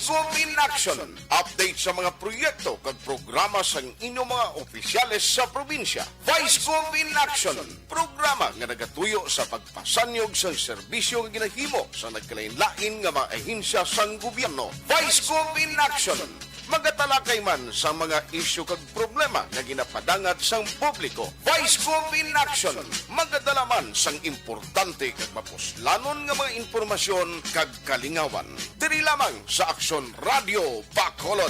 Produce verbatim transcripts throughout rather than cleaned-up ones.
Gov in Action, update sa mga proyekto kag programa sang inyo mga opisyales sa probinsya. Vice Gov in Action, programa nga nagatuyo sa pagpasanyog sang serbisyo nga ginahimo sa nagkalain-lain nga mga ahensya sang gobyerno. Vice Gov in Action, magatalakay man sa mga isyu kag problema nga ginapadangat sang publiko. Vice Gov in Action, magadala man sang importante kag mapuslanon nga mga impormasyon kag kalingawan. Diri lamang sa Aksyon Radio Bacolod.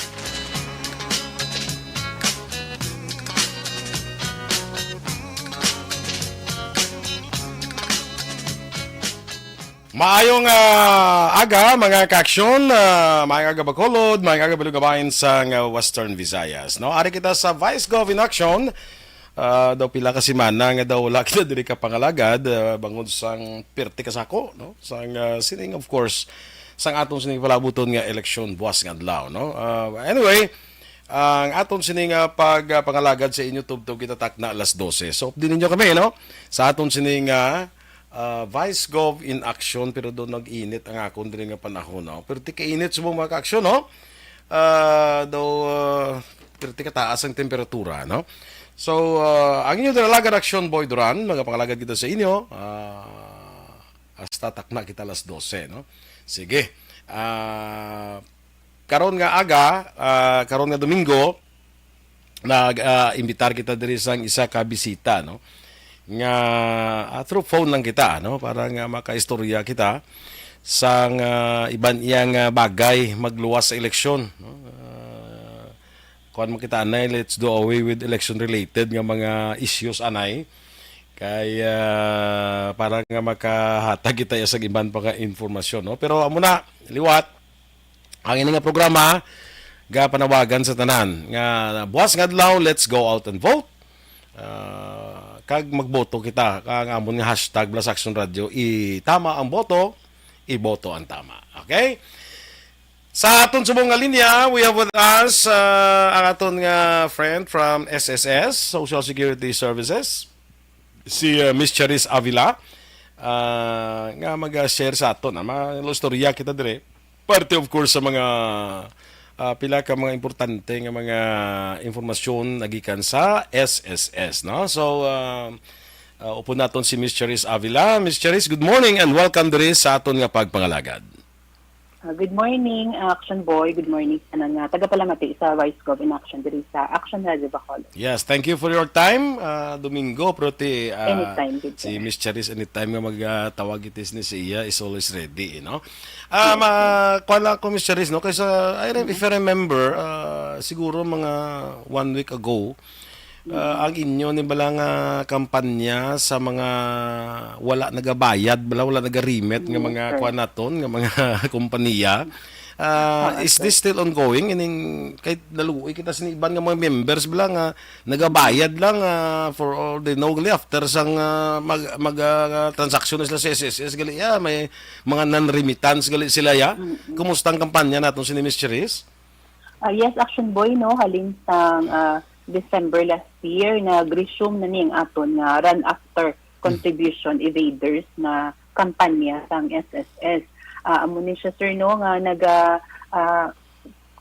Maayong, ah, aga, mga ka-aksyon. Ah, maayong aga, Bacolod. Maayong aga, Balugabayan sang, ah, Western Visayas, no? Ari kita sa Vice Gov in Action. Ah, daw pila ka semana nga daw wala kita diri ka pangalagad, ah, bangod sang pirti ka sako, no? Sang, ah, sining, of course, sang aton sining palabuton nga eleksyon buwas nga adlaw, no? Ah, anyway, ang aton sining, ah, pag, ah, pangalagad sa inyo tubtob kita takna alas dose. So, updi ninyo kami, no? Sa aton sining, ah, ah, Vice Gov in Action, pero daw nag-init ang akon diri nga panahon, no? Pero ti kainit subong, mga ka-aksyon, no? Ah, daw, ah, pero ti kataas ang temperatura, no? So, ah, ang inyo dalagan Action Boy Duran, mga pangalagad kita sa inyo, ah, hasta takna kita alas dose, no? Sige. Ah, karon nga aga, ah, karon nga Domingo, nag, ah, imbitar kita diri sang isa ka bisita, no? Nga, ah, through phone lang kita, no? Para nga makaistorya kita sang, ah, iban iyang, ah, bagay magluwas sa eleksyon, no? Ah, kuwan man kita anay, let's do away with election related nga mga issues anay. Kay, ah, para nga makahatag kita sa iban pa nga informasyon, no? Pero amo na, liwat, ang ini nga programa gapanawagan sa tanan nga buwas nga adlaw, let's go out and vote. Ah, kag magboto kita, ang amon nga hashtag Blast Action Radio, itama ang boto, iboto ang tama. Okay? Sa aton subong nga linya, we have with us, ah, ang aton nga friend from S S S, Social Security Services, si, ah, Miss Charis Avila, ah, nga mag-share sa aton, ah, mga istorya kita dire. Parte, of course, sa mga, ah, pila ka mga importante nga mga impormasyon nagikan sa S S S, no? So, ah, ah, upod naton si Miss Charis Avila. Miss Charis, good morning and welcome diri sa aton nga pagpangalagad. Ah, good morning, Action Boy. Good morning sa mga tagapalamati sa Vice Gov in Action diri sa Action Radio Bacolod. Yes, thank you for your time, ah, Domingo. Pero ti, ah, Anytime, good si sir. Miss Charis, anytime nga magtawag itis ni siya, is always ready, eh, no? Ah, Yes, ma, sir. Kuwan lang ako, Miss Charis, no? Kaysa, I rem-, if I remember, ah, siguro mga one week ago, ah, ang inyo ni bala nga kampanya sa mga wala nagabayad, bala, wala naga-remit nga Mm, mga sir. Kuwan naton, nga mga kompanya. Ah, Oo, is sir. This still ongoing? Ining, kay naluoy kita sa iban nga mga members bala nga nagabayad lang, ah, for all they know, gali after sang, ah, mag, mag, ah, transaction na sila sa S S S, gali, ya, may mga non-remittance gali sila, ya. Mm-mm. Kumusta ang kampanya naton sini, Miss Cherise? Ah, yes, Action Boy, no, halin sang, ah, December last year, nag-resume na ni ang aton nga run after contribution evaders nga kampanya sang S S S. Ah, amo ni siya, sir, no, nga naga, ah,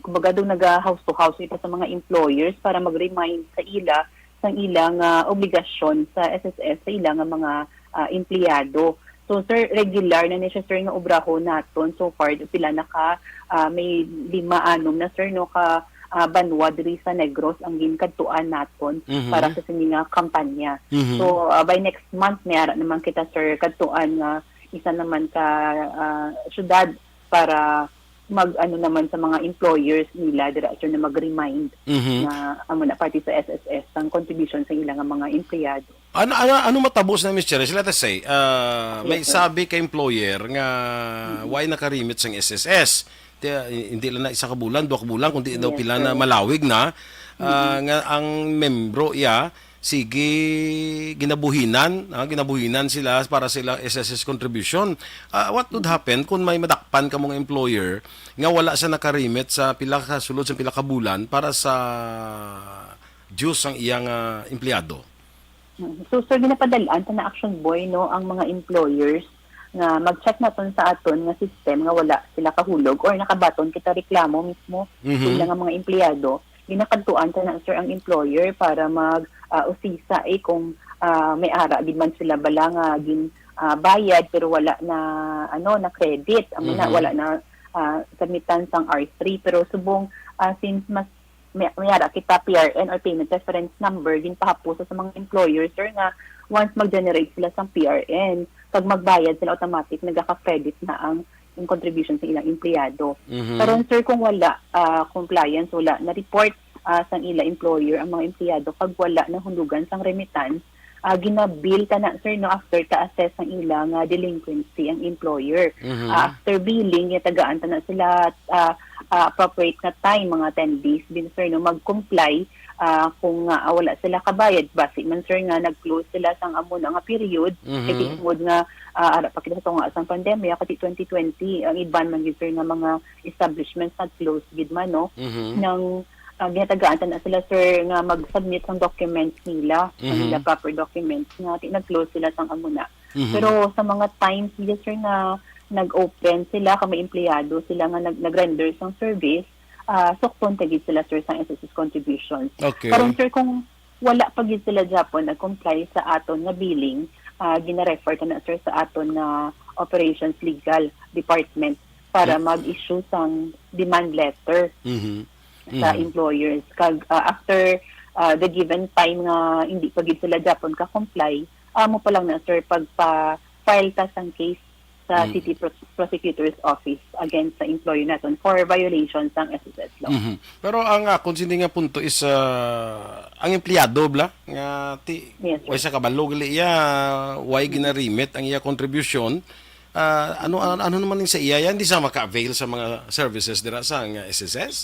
kumbaga, do naga house to house ito sa mga employers para mag-remind sa ila sang ila nga obligasyon sa S S S sa ila nga mga, ah, empleyado. So, sir, regular na ni siya, sir, nga obrahon naton. So far, pila na ka, ah, may lima, anom na, sir, no, ka, ah, banwa diri sa Negros ang ginkadtuan naton Mhm. para sa sini nga kampanya. Mhm. So, ah, by next month, may ara naman kita, sir, kadtuan nga isa naman ka, ah, syudad para mag, ano naman sa mga employers nila dira, sir, na mag-remind Mhm. na amo na parte sa S S S ang contribution sa ila nga mga empleyado. Ano, ano, ano matabo sa, Miss Cherise? Let us say, ah, may Yes, sir. Sabi ka employer nga Mm-hmm. Why naka-remit sang S S S? Ti, hindi lang na isa ka bulan, duha ka bulan, kundi daw Yes, pila na sir. Malawig na, ah, Mm-hmm. Nga ang membro iya, sige, ginabuhinan, ah, ginabuhinan sila para sa ilang S S S contribution. Ah, what would happen kung may madakpan ka mga employer nga wala siya naka-remit sa pila ka, sulod sa pila ka bulan para sa dues ang iyang, ah, empleyado? Mm. So, sir, ginapadalaan sa na Action Boy, no, ang mga employers nga mag-check naton sa aton nga system nga wala sila kahulog or nakabaton kita reklamo mismo Mhm. sa ila nga mga empleyado, ginakadtuan ta na, sir, ang employer para mag, ah, usisa, eh, kung, ah, may ara gid man sila bala nga gin, ah, bayad pero wala na, ano, na credit, amo na, Mhm. wala na, ah, submitan sang R three. Pero subong, ah, since mas may, may ara kita P R N or payment reference number, ginpahapos sa mga employer, sir, nga once mag-generate sila sang P R N, pag magbayad sila, automatic nagaka-credit na ang, ang contribution sa ilang empleyado. Mhm. Karon, sir, kung wala, ah, compliance, wala na report, ah, sang ila employer ang mga empleyado, kag wala nahulugan sang remittance, ah, ginabill ta na, sir, no, after ta-assess ang ila nga delinquency ang employer. Mhm. Ah, after billing, gitagaan ta na sila, ah, ah, appropriate nga time, mga ten days din, sir, no, mag-comply, ah, kung, ah, wala sila kabayad. Basi man, sir, nga nag-close sila sang amo na nga period, Mhm. kay tungod nga, ah, ara pa kita sa tunga sang pandemya, kati twenty twenty, ang iban man gid, sir, nga mga establishments nag-close gid man, no, Mhm. nang, ah, ginatagaan ta na sila, sir, nga mag-submit sang documents nila, ang Mhm. ila proper documents, nga ti nag-close sila sang amo na. Mhm. Pero sa mga times, yes, sir, nga nag-open sila, kag may empleyado sila nga nag-, nag-render sang service, ah, sukton ta gid sila, sir, sang S S S contributions. Okay. Karon, sir, kung wala pa gid sila gyapon nag-comply sa aton nga billing, ah, gina-refer ta na, sir, sa aton nga operations legal department para Mm. mag-issue sang demand letter Mhm. sa Mhm. employers. Kag, ah, after, ah, the given time nga hindi pa gid sila gyapon ka-comply, amo pa lang na, sir, pagpa-file ta sang case sa Mm. City Pros-, Prosecutor's Office against sa employer naton for violation sang S S S law. Mhm. Pero ang akon sini nga punto is, ah, ang empleyado bala nga ti-, Yes, sir. way sa kabalo gali iya, way Mm. gina-remit ang iya kontribusyon. Ah, ano, ano, ano naman yung sa iya yan? Di sa maka-avail sa mga services dira sa nga S S S?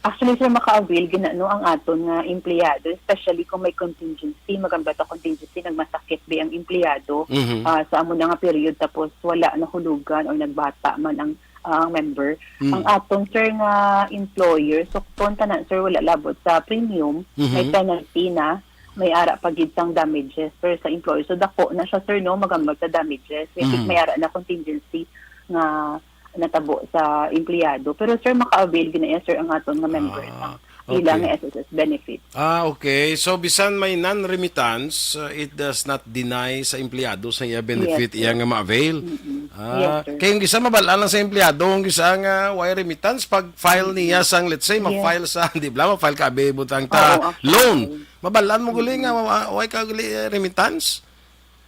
Actually, sir, maka-avail gina, no, ang aton nga empleyado, especially kung may contingency, magambata contingency, nagmasakit ba ang empleyado, Mhm. ah, sa amo na nga period, tapos wala nahulugan or nagbata man ang, ah, ang member. Mm. Ang aton, sir, nga employer, sukton ta na, sir, wala labot sa premium, may Mhm. penalty na, may ara pa gid sang damages, sir, sa employer. So, dako na siya, sir, no, magambata damages. May, Mhm. may ara na contingency nga natabo sa empleyado. Pero, sir, maka-avail gid na iya, sir, ang aton nga member Ah, sa ila okay. nga S S S benefit. Ah, okay. So, bisan may non-remittance, uh, it does not deny sa empleyado sa iya benefit, Yes, sir. iya nga ma-avail. Mm-mm. Ah, Yes, sir. kay yung isa, mabal-an lang sa empleyado, yung isa nga way remittance, pag file niya Mm-mm. sang, let's say, Yes. ma-file sa, di ba, ma-file ka, abi, butang ta, Oo, actually. loan. Mabal-an mo guli nga, Mm-mm. wa-, way ka guli, eh, remittance?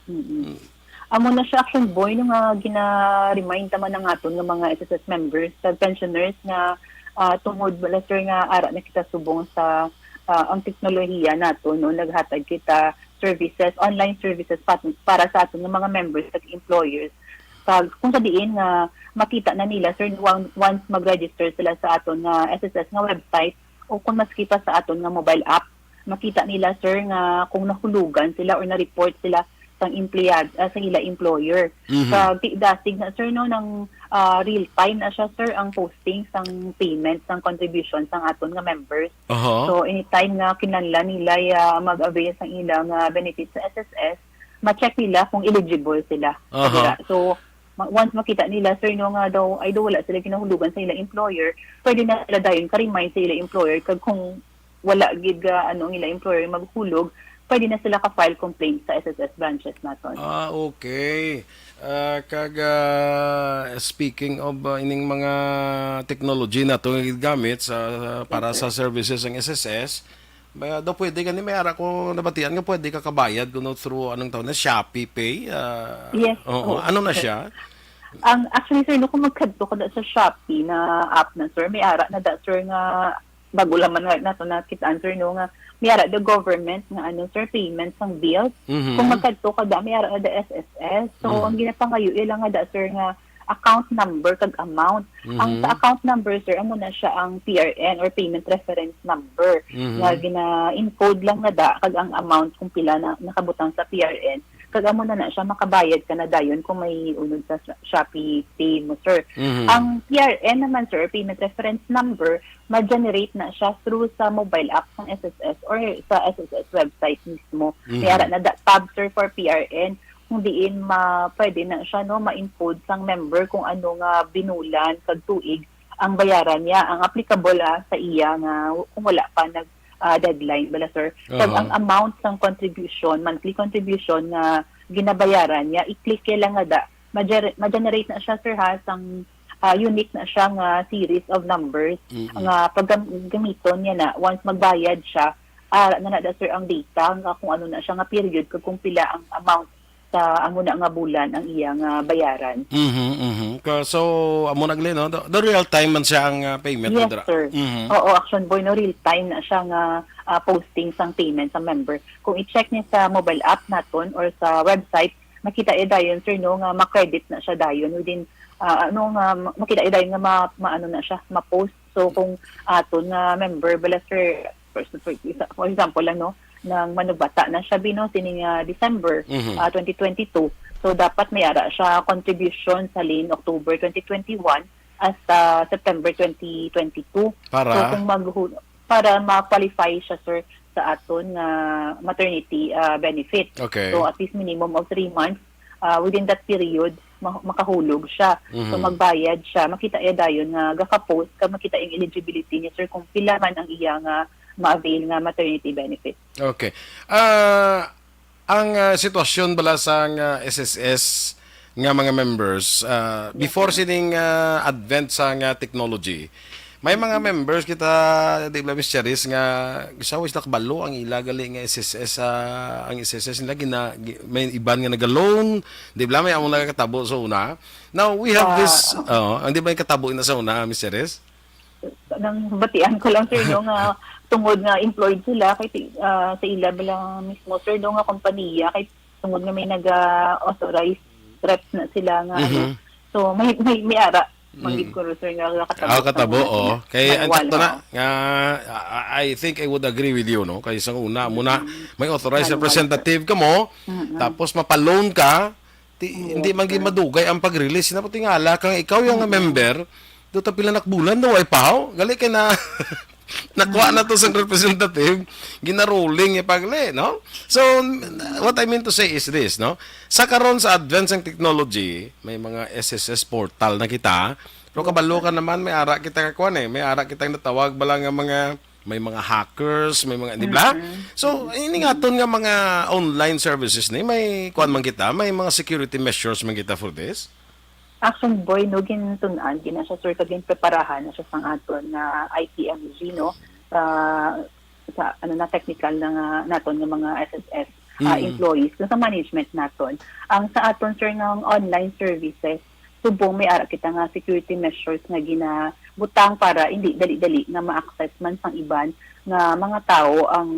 Mm-mm. Mm. Amo na siya, Action Boy, no, nga gina-remind naman ang aton nga mga S S S members, sa pensioners nga, ah, tungod wala, sir, nga ara na kita subong sa, ah, ang teknolohiya nato, no, naghatag kita services, online services pat-, para sa aton nga mga members kag employers. Kag kung sa diin nga makita na nila, sir, wan-, once mag-register sila sa aton nga S S S nga website o kung maski pa sa aton nga mobile app, makita nila, sir, nga kung nahulugan sila or na-report sila sang empleyad-, ah, sa ila employer. Mhm. Kag ti-, dasig na, sir, no, nang, ah, real time na siya, sir, ang posting sang payment, sang contribution sang aton nga members. Aha. So, anytime nga kinahanglan nila ya mag-avail sang ila nga benefits sa S S S, ma-check nila kung eligible sila. Aha. Dira. So, ma-, once makita nila, sir, no, nga daw, ay daw wala sila ginahulugan sa ilang employer, pwede na sila dayon ka-remind sa ilang employer, kag kung wala gid, ah, ano, ang ilang employer maghulog, pwede na sila ka-file complaint sa S S S branches naton. Ah, okay. Ah, kag, ah, speaking of, ah, ining mga technology na to nga gigamit sa, para Yes, sir. sa services ang S S S, may, daw pwede gani, may ara ko nabatian nga pwede ka kabayad kuno through, anong tawag na, Shopee Pay? Ah, Yes, oo. oo. Ano na siya? Ang, actually, sir, no, kung magkadto ka na sa Shopee na app na, sir, may ara na da, sir, nga bago lang man na, nato nakit-an, sir, no, nga may ara the government nga, ano, sir, payment sang bills. Mhm. Kung magkadto ka da, may ara na da S S S. So, Mhm. ang ginapangayo ila nga da, sir, nga account number kag amount. Ang Mhm. sa account number, sir, amo na siya ang P R N or payment reference number Mhm. nga gina-encode lang na da, kag ang amount kung pila na nakabutang sa P R N, kag amo na na siya, makabayad ka na dayon kung may unod sa Sha-, Shopee Pay mo, sir. Mhm. Ang P R N naman, sir, payment reference number, ma-generate na siya through sa mobile app ng S S S or sa S S S website mismo. Mhm. May ara na da, tab, sir, for P R N. kung diin ma-, pwede na siya, no, ma-encode sang member kung ano nga binulan kag tuig ang bayaran niya, ang applicable, ah, sa iya nga kung wala pa nag, ah, deadline bala, sir. Kag Aha. ang amount sang contribution, monthly contribution nga ginabayaran niya, i-click lang nga da, ma-gener-, ma-generate na siya, sir, ha, sang, ah, unique na siya nga series of numbers Mm-mm. nga pagam-, gamiton niya na once magbayad siya, ara na na da, sir, ang data nga kung ano na siya nga period kag kung pila ang amount sa amo na nga bulan ang iya nga bayaran. Mhm, mhm. Ka-, so, amo na gali, no? The, the real time man siya ang, ah, payment Yes, dira. sir. Mhm. Oo, Action Boy, no, real time na siya nga, ah, posting sang payment sa member. Kung i-check niya sa mobile app naton or sa website, makita iya dayon, sir, no, nga ma-credit na siya dayon within, ah, ano nga, ma-, makita iya dayon nga ma-, maano na siya, ma-post. So, kung aton nga member bala, sir, for, for, for example lang, no, nang manubata na siya, bino, sining, ah, December, Mhm. ah, twenty twenty-two. So, dapat may ara siya contribution sa lin October twenty twenty-one hasta September twenty twenty-two. Para? So, kung maghu-, para ma-qualify siya, sir, sa aton nga maternity, ah, benefit. Okay. So, at least minimum of three months, ah, within that period, ma-, makahulog siya. So, Mhm. magbayad siya. Makita iya dayon nga gaka-post, kag makita ang eligibility niya, sir, kung pila man ang iya nga ma-avail nga maternity benefit. Okay. Ah, ang, ah, sitwasyon bala sang, ah, S S S nga mga members, ah, Yes, before sir. sining, ah, advent sang, ah, technology, may mga Mm. members kita, di ba, Miss Charis, nga sa way sila kabalo ang ila gali nga S S S, ah, ang S S S nila gina-, gi-, may iban nga naga-loan, di ba, may among nakakatabo sa una. Now, we have Sa this, oh, ang di ba yung katabo na sa una, Miss Charis? Nang batian ko lang, sir, no, nga tungod nga employed sila kay ti-, ah, sa ila bala mismo, sir, no, nga kompanya, kay tungod nga may naga-authorized reps na sila nga, ano. Mhm. So, may, may, may ara, Mm. manggid ko, sir, nga katabo Ah, sa katabo, mga oh. sina-, Kay ang manual, sakto na oo. nga, I, I think I would agree with you, no? Kay sa una, muna, Mm. may authorized Manual, sir. representative ka mo, Mm-mm. tapos mapaloan ka, ti-, Mm, hindi yes, man gid sir. madugay ang pag-release. Sinaputingala kang ikaw yung Mm-mm. member, do ta pila nak bulan daw ay pahaw. Gali kay na nakuha na to sang representative, ginaruling ipagli, no? So, what I mean to say is this, no? Sa karon sa advance ng technology, may mga S S S portal na kita. Pero kabalo ka naman, may ara kita nga kuwan eh. May ara kita nga natawag bala nga mga, may mga hackers, may mga, di ba? Mm-mm. So, ini nga aton nga mga online services ni, may kuwan man kita, may mga security measures man kita for this? Action Boy, no, gintun-an, gina siya, sir, kag ginpreparahan na siya sang aton nga I T M G, no, sa, sa, ano na, technical na nga, naton nga mga S S S, ah, Mm. employees, kag sa management naton. Ang sa aton, sir, nga online services, subong may ara kita nga security measures nga ginabutang para hindi dali-dali nga ma-access man sang iban nga mga tawo ang,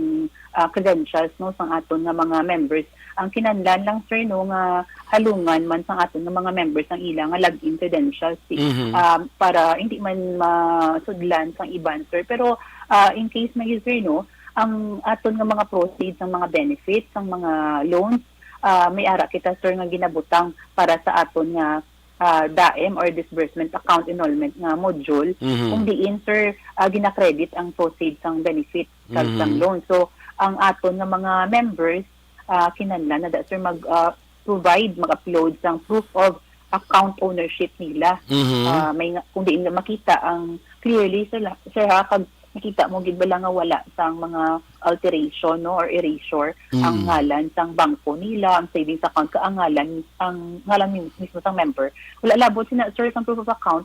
ah, credentials, no, sang aton nga mga members. Ang kinahanglan lang, sir, no, nga halungan man sang aton nga mga members ang ila nga login credentials, si, Mhm. um, para hindi man masudlan sang iban, sir. Pero, ah, in case may, sir, no, ang aton nga mga proceeds, ang mga benefits, ang mga loans, ah, may ara kita, sir, nga ginabutang para sa aton nga, ah, daem or disbursement account enrollment nga module, Mhm. kung diin, sir, ah, ginakredit ang proceeds sang benefit kag sang Mhm. loan. So, ang aton nga mga members, ah, kinahanglan na da, sir, mag, ah, provide, mag-upload sang proof of account ownership nila. Mhm. Ah, may nga, kung diin nga makita ang clearly, sir, la-, sir, ha, kag nakita mo gid bala nga wala sang mga alteration, no, or erasure ang Mm. ngalan sang bangko nila, ang savings account, ka ang ngalan, ang ngalan mi-, mismo sang member. Wala labot sina, sir, sang proof of account,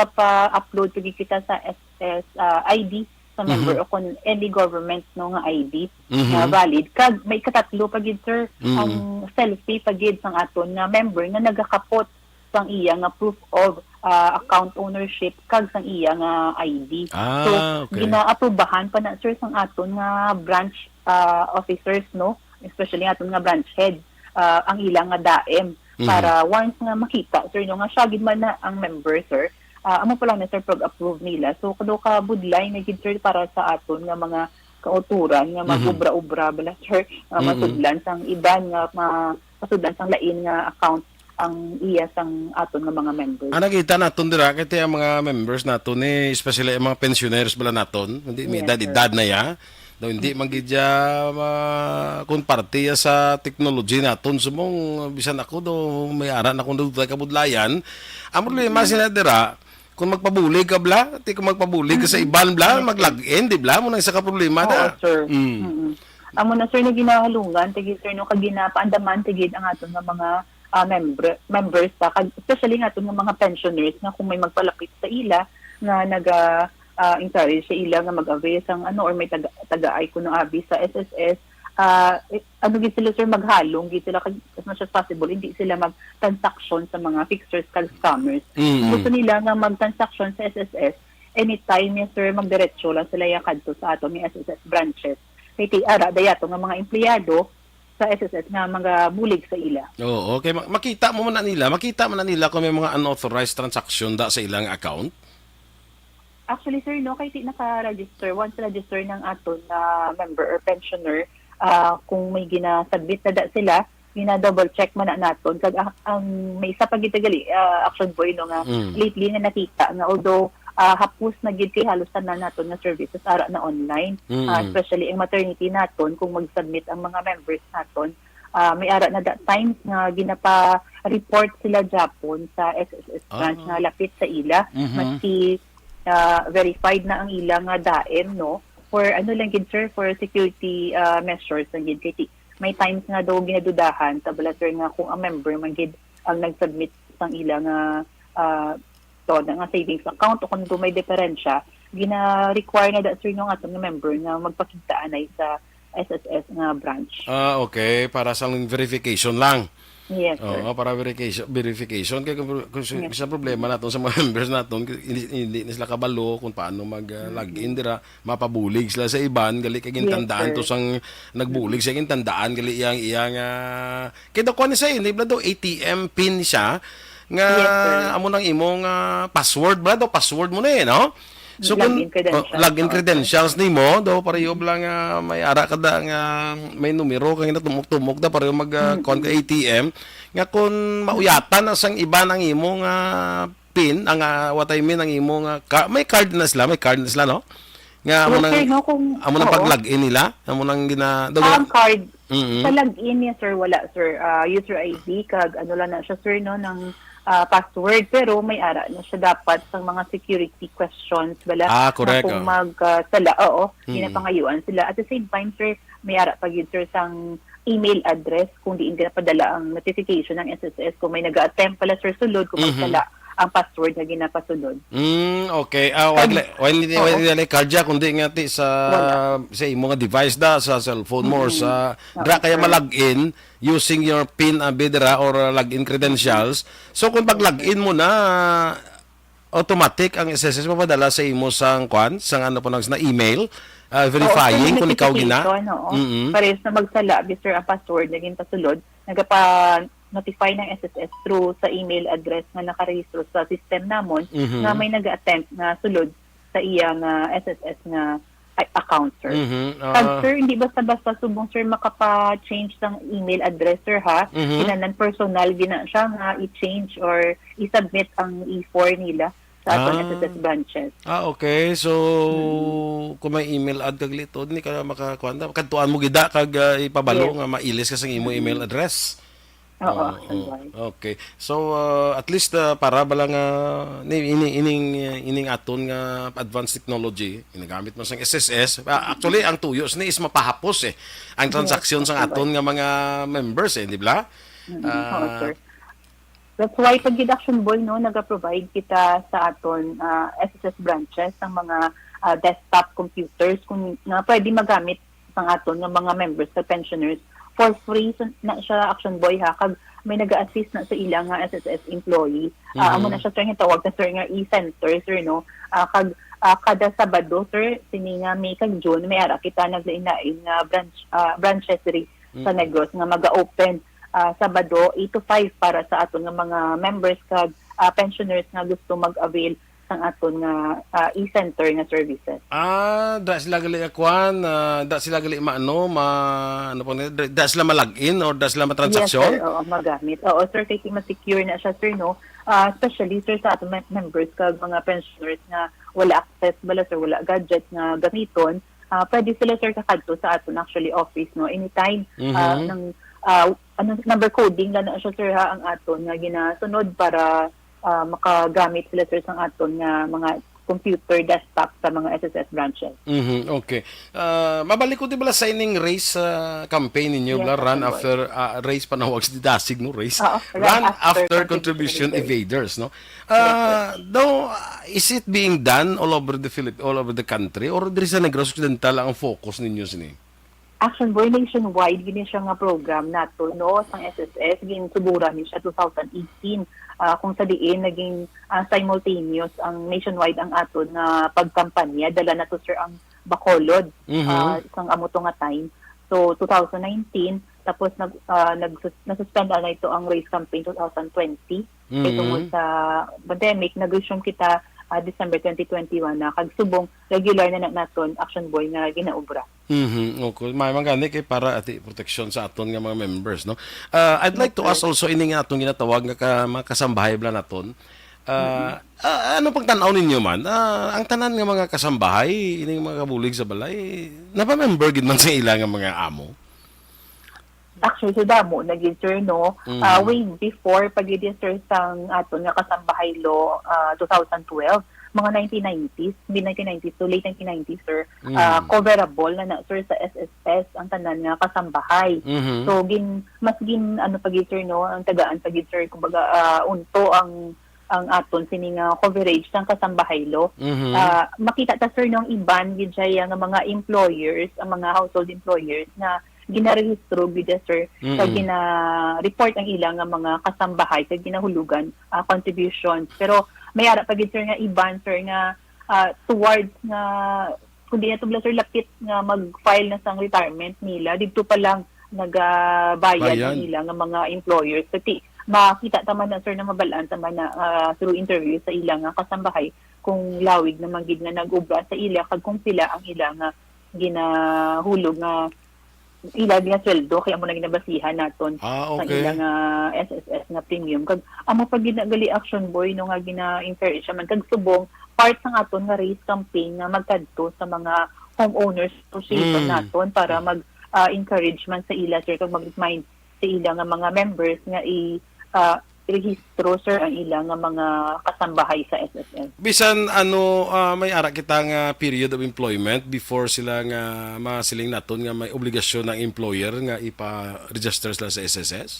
nagapa-upload pa gid kita sa S S, ah, I D sa member Mhm. o kung any government, no, nga I D Mhm. nga valid. Kag may katatlo pa gid, sir, Mm. ang selfie pa gid sang aton nga member nga nagakapot sang iya nga proof of, ah, account ownership kag sang iya nga I D. Ah, So, okay. ginaaprubahan pa na, sir, sang aton nga branch, ah, officers, no? Especially aton nga branch head, ah, ang ila nga daem. Mhm. Para once nga makita, sir, no, nga siya gid man na ang member, sir, ah, amo pa lang na, sir, pag-approve nila. So, kuno ka budlay na gid, sir, para sa aton nga mga kauturan nga Mhm. mag-ubra-ubra bala, sir, nga Mhm. masudlan sang iban nga ma-, masudlan sang lain nga account ang iya sang aton nga mga members. Ang nakita naton dira, kay ti ang mga members naton ni, especially ang mga pensioners bala naton, hindi may Yes, sir. edad-edad na ya. Daw hindi man gid siya ma-, kung parte ya sa technology naton, subong, bisan ako daw may ara na kung dugay kabudlayan. Ang problema, mm, sina dira, kung magpabulig ka bla, ti kung magpabulig ka sa, mm, iban bla, yes, sir, mag-log in, di bla? Mo nang isa ka problema, oo, na, sir. Mm. Mm-mm. Amo na, sir, na ginahalungan, tigid, sir, no, kag ginapaandaman, tigid, ang aton nga mga, ah, member, members, ta, kag especially nga aton nga mga pensioners, nga kung may magpalapit sa ila, nga naga, ah, encourage sa ila nga mag-avail sang ano, or may taga-, tagaay kuno abi sa S S S, ah, eh, ano gid sila, sir, maghalong gid sila kag as much as possible hindi sila mag-transaction sa mga fixers kag scammers. Mm. Gusto nila nga mag-transaction sa S S S anytime niya, sir, magdiretso lang sila ya kadto sa aton nga S S S branches. Kay ti ara dayato nga mga empleyado sa S S S nga magabulig sa ila. Oo, okay. Ma-, makita mo man na nila, makita man na nila kung may mga unauthorized transaction da sa ilang account? Actually, sir, no, kay ti naka-register, once register ng aton na member or pensioner, ah, kung may gina-submit na da sila, gina-double check man na naton. Kag ang, ang may isa pa gid gali, ah, Action Boy, no, nga, mm, lately nga nakita nga although, ah, hapos na gid kay halos tanan naton nga services ara na online, mm, ah, especially ang maternity naton, kung mag-submit ang mga members naton, ah, may ara na da times nga ginapa-report sila gyapon sa S S S branch, ah, nga lapit sa ila, mhm, maski, ah, verified na ang ila nga daem, no? For ano lang gid, sir, for security, ah, measures lang gid. Kay ti-, may times nga daw ginadudahan, ta bala, sir, nga kung ang member man gid ang nag-submit sang ila nga, ah, to, na nga savings account o kung do may diferensya, gina-require na da, sir, yung aton nga member nga magpakita anay sa S S S nga branch. Ah, okay. Para sa verification lang. Yes, sir. Oo, para verification, verification. Kaya kung, kung, yes, sa problema naton sa mga members naton, hindi, hindi na sila kabalo kung paano mag, ah, log in, mm-hmm, dira, mapabulig sila sa iban, gali kay, yes, gintandaan to, sir, sang nagbulig, mm-hmm, siya gintandaan, gali iyang, iyang, ah, kay daw kuan ni siya, eh, hindi bala daw A T M pin siya, nga, yes, sir, amo nang imong, ah, password, bala daw password mo na eh, no? So, kung, login credentials, oh, login, oo, credentials nimo, daw pareho, mm-hmm, bala nga may ara ka da nga may numero kang ginatumok-tumok da, pareho mag, ah, kuan ka, mm-hmm, A T M, nga kung mauyatan na sang iban ang imong, ah, pin, ang, ah, what I mean, ang imo nga ka-, may card na sila, may card na sila, no? Nga amo, yes, nang, sir, no, kung, amo nang, oo, pag-log in nila, amo nang gina-, the ang one card, mm-mm, sa log in niya, sir, wala, sir. Ah, user I D, kag ano lang na siya, sir, no, ng, ah, password, pero may ara na siya dapat sa mga security questions, bala, ah, na correct, kung, oh, mag, ah, sala, oo, mm-mm, ginapangayuan sila. At the same time, sir, may ara pa gyud, sir, sang email address kung diin ginapadala ang notification ng S S S kung may nag-attempt pala, sir, sulod kung, mhm, magsala ang password nga ginapasulod. Mm, okay. Ah, wag, kag la-, wag, hindi, oo, wag nila kardya, kundi nga ti sa, wala, sa imo nga device da, sa cellphone mo or, mm-mm, sa, oo, dra kaya, sir, ma-log in using your pin, ah, bidra or, ah, login credentials. So, kung pag-log in mo na, automatic ang S S S mapadala sa imo sang kwan, sang ano po nang na email, ah, oo, sir, verifying kung ikaw gina. Notification, oo. Mm-mm. Parehas na magsala, abi, sir, ang password na ginpasulod, nagapa-notify ng S S S through sa email address nga nakarehistro sa system namon, mhm, nga may nag-attempt nga sulod sa iya nga S S S nga, ay, account, sir. Mhm, ah. Kag, sir, hindi basta-basta subong, sir, makapa-change sang email address, sir, ha? Mhm. Kinahanglan personal gina siya nga i-change or i-submit ang E four nila sa aton, ah, S S S branches. Ah, okay. So, mm-hmm, kung may email ad kag litod, hindi ka makakuan na. Kadtuan mo gida kag, ah, ipabalo, yes, nga mailis ka sang imo, mm-hmm, email address. Oo, oo, Action Boy. Okay. So, ah, at least, ah, para bala nga ni-, ini-, ining, ining aton nga advanced technology, ginagamit man sang S S S. Ah, actually, ang tuyo sini is mapahapos, eh, ang, yes, transaksyon sang, Action Boy, aton nga mga members, eh, di ba? Mm-hmm. Oo, ah, sir. That's why, pag gid Action Boy, no, naga-provide kita sa aton, ah, S S S branches sang mga, ah, desktop computers kung nga pwede magamit sang aton nga mga members kag pensioners for free sa, na siya, Action Boy, ha, kag may naga-assist na sa ila nga S S S employee. Ah, amo, mhm, na siya, sir, nga tawag na, sir, nga e-center, sir, no? Ah, kag, ah, kada Sabado, sir, sini nga May kag June, may ara kita naglain-lain nga branch, ah, branches diri sa, mm, Negros nga maga-open, ah, Sabado eight to five para sa aton nga mga members kag, ah, pensioners nga gusto mag-avail sang aton nga, ah, e-center nga services. Ah, da sila gali, ah, kuan, ah, da sila gali maano, ma-, ano po nila, da, da sila ma-log in or da sila, yes, sir, matransaksyon? Oo, magamit. Oo, sir, kay ma-secure na siya, sir, no? Ah, especially, sir, sa aton mem-, members kag mga pensioners nga wala access bala, sir, wala gadget nga gamiton, ah, pwede sila, sir, kakadto sa aton actually office, no, anytime. Ah, Mhm. Nang, ah, ano, number coding lang na siya, sir, ha, ang aton nga ginasunod para, ah, makagamit sila, sir, sang aton nga mga computer desktop sa mga S S S branches. Mhm, okay. Ah, mabalik ko, di ba, sa ining race, ah, campaign ninyo, Yes, bala, run Captain Boy. After, ah, race, panawag sa dasig, no? Race. Oo, run Run after after contribution contribution evaders. Evaders, no? Correct, sir. Ah, though, ah, is it being done all over the Philip-, all over the country, or diri sa Negros Occidental ang focus ninyo sini? Action Boy, nationwide gini siya nga program nato, no, sang S S S, ginsuguran ni siya two thousand eighteen, ah, kung sa diin naging, ah, simultaneous ang nationwide ang aton nga pagkampanya. Dala na to, sir, ang Bacolod, Mhm. ah, sang amo to nga time. So, two thousand nineteen, tapos nag-, ah, nagsus-, nasuspend na ito ang race campaign two thousand twenty. Kay Mhm. tungod sa pandemic, nag-resume kita, ah, December twenty twenty-one na, kag subong regular na, na naton, Action Boy, nga ginaobra. Mhm, okay. May man gani kay para ati proteksyon sa aton nga mga members, no? Ah, I'd like Yes, to ask sir. Also ini nga atong ginatawag nga ka-, mga kasambahay bala naton. Ah, Mm-mm. Ah, ano pang tan-aw ninyo man? Ah, ang tanan nga mga kasambahay, ining mga kabulig sa balay, napa-member gid man sa ila nga mga amo? Actually, so damo na gid, sir, no? Mm. Ah, way before pa gid yan, sir, sang aton nga kasambahay law, ah, two thousand twelve, mga nineteen nineties, mid nineteen nineties to late nineteen nineties, sir, ah, Mm. coverable na na, sir, sa S S S ang tanan nga kasambahay. Mhm. So, gin-, mas gin-, ano pa gid, sir, no, ang tagaan pa gid, sir, kumbaga, ah, unto ang, ang aton sini nga coverage sang kasambahay law. Mhm. Ah, makita ta, sir, no, ang iban gid siya nga mga employers, ang mga household employers nga ginarehistro gid, sir, sa Mm. gina-report ang ila nga mga kasambahay, sa ginahulugan, ah, contributions. Pero may ara pa gid, sir, nga iban, sir, nga, ah, towards nga, kundi na to bala, sir, lapit nga mag-file na sang retirement nila, didto pa lang nagabayad ang Bayad. Ila nga mga employers. Kati, makita ta man na, sir, na mabal-an ta man na, ah, through interview sa ila nga kasambahay kung lawig naman gid nga nag-ubra sa ila kag kung pila ang ila nga ginahulog nga ila ginasweldo, kaya mo na ginabasihan naton Ah, ang okay. Ila nga S S S nga premium. Kag amo pa gid na gali, Action Boy, no, nga gina-encourage man. Kag subong, part sang aton nga race campaign nga magkadto sa mga homeowners association Mm. naton para mag, ah, encourage man sa ila, sir, kag mag-remind sa ila nga mga members nga i, ah, rehistro, sir, ang ila nga mga kasambahay sa S S S. Bisan ano, ah, may ara kita nga period of employment before sila nga masiling naton nga may obligasyon ang employer nga ipa-register sila sa S S S?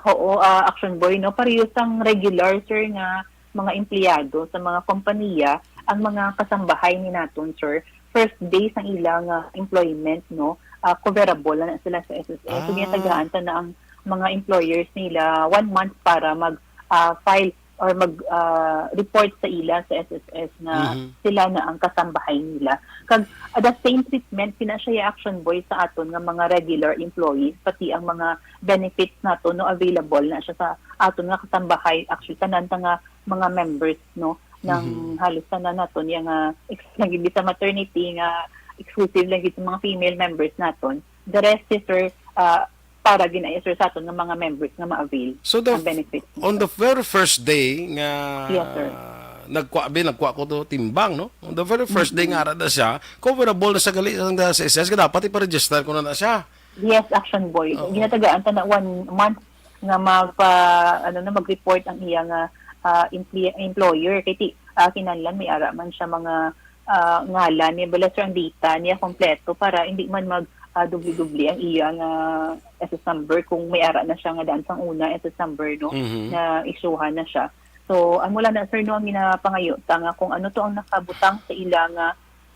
Oo, ah, Action Boy, no? Pareho sang regular, sir, nga mga empleyado sa mga kompanya, ang mga kasambahay ni naton, sir, first day sang ilang, ah, employment, no, ah, coverable na sila sa S S S. So, Ah. Ginatagaan ta na ang mga employers nila one month para mag, ah, file or mag, ah, report sa ila sa S S S nga Mhm. sila na ang kasambahay nila. Kag, ah, the same treatment, sina siya, Action Boy, sa aton nga mga regular employees, pati ang mga benefits nato, no, available na siya sa aton nga kasambahay. Actually, tanan ta nga mga members, no, ng Mhm. halos tanan naton, yang, ah, ex-, naging sa maternity nga exclusive lang gid sa mga female members naton. The rest is, sir, ah, para ginayo, sir, sa aton nga mga members nga ma-avail So the ang f-, benefits on the nila. Very first day nga Yes, sir. Nagkuha, be, nagkuha ko to timbang, no? On the very first day Mm-mm. Nga ara na siya, coverable na sa gali sa S S S, nga dapat ipa-register ko na na siya. Yes, Action Boy. Oo. Ginatagaan ta na one month nga magpa-, ano na, mag-report ang iya nga, ah, empli-, employer. Kay ti-, ah, kinahanglan may ara man siya mga, ah, ngalan niya, bala, sir, ang data niya kompleto para hindi man mag, ah, dubli-dubli ang iya nga S S number kung may ara na siya nga daan sang una S S number, no, Mhm. na isyuhan na siya. So, amo lang na, sir, no, ang ginapangayo ta nga kung ano to ang nakabutang sa ila nga,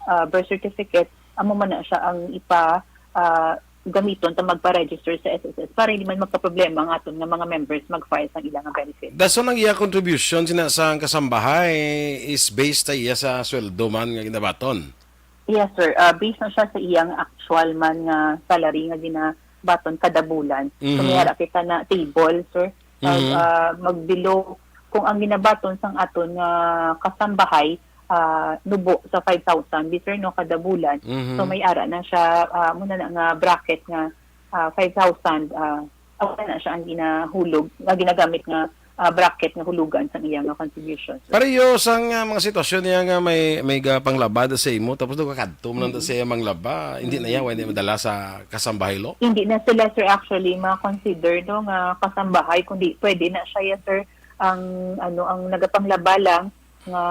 ah, birth certificate, amo man na siya ang ipa, ah, gamiton ta magpa-register sa S S S para hindi man magkaproblema ang aton nga mga members mag-file sang ila nga benefit. Dason ang iya contribution sina sa kasambahay is based sa iya sa sweldo man nga ginabaton? Yes, sir. Ah, based na siya sa iyang actual man nga salary nga ginabaton kada bulan. So, Mhm. May ara kita na table, sir. Mag, Mhm. ah, mag-below kung ang ginabaton sang aton nga kasambahay, ah, nubo sa five thousand, di, sir, no, kada bulan. Mhm. So, may ara na siya, ah, muna na nga bracket nga, ah, five thousand, ah, amo na siya ang ginahulog, nga ginagamit nga, ah, bracket nga hulugan sang iya nga contribution. Pareho sang, ah, mga sitwasyon niya nga may, may ga-, panglaba da sa imo, tapos daw kakadto man lang da Mm. sa iya manglaba, hindi na iya, Mm. hindi madala sa kasambahay law? Hindi na sila, sir, actually ma-consider, no, nga kasambahay, kundi pwede na siya, yes, sir, ang, ano, ang nagapanglaba lang nga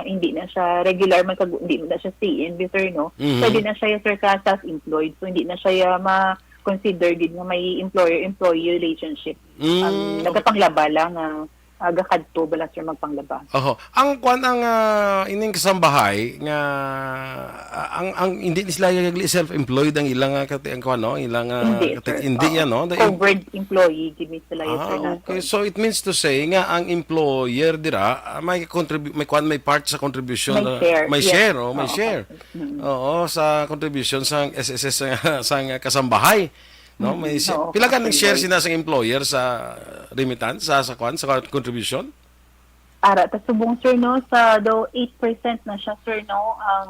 hindi na siya regular, magkag-, hindi na siya C N B, sir, no? Mhm. Pwede na siya, yes, sir, ka self-employed. So, hindi na siya ma-consider gid nga may employer-employee relationship. Mm. Ang nagapanglaba lang nga, ah, gakadto bala, sir, magpanglaba. Oho. Ang kwan, ang, ah, ining kasambahay nga, ah, ang, ang hindi ni sila self-employed ang ilang, ah, kati-, ang kwan, no? Ilang, ah, Hindi, kati-, sir. hindi Oo. yan, no? The em- Covered employee, gid ni sila, yes, Ah, sir, nato. okay. So, it means to say nga ang employer dira, ah, may contribu-, may kwan, may part sa contribution, May ah, share, may yes. share, oh, may Oo. share. Mm. Oo, sa contribution sang S S S sa, sa kasambahay. No, may Mm, si-, oo, pila ka nang share actually. sina sang employer sa remittance, sa, sa kwan, sa contribution? Ara, ta subong, sir, no, sa daw eight percent na siya, sir, no, ang,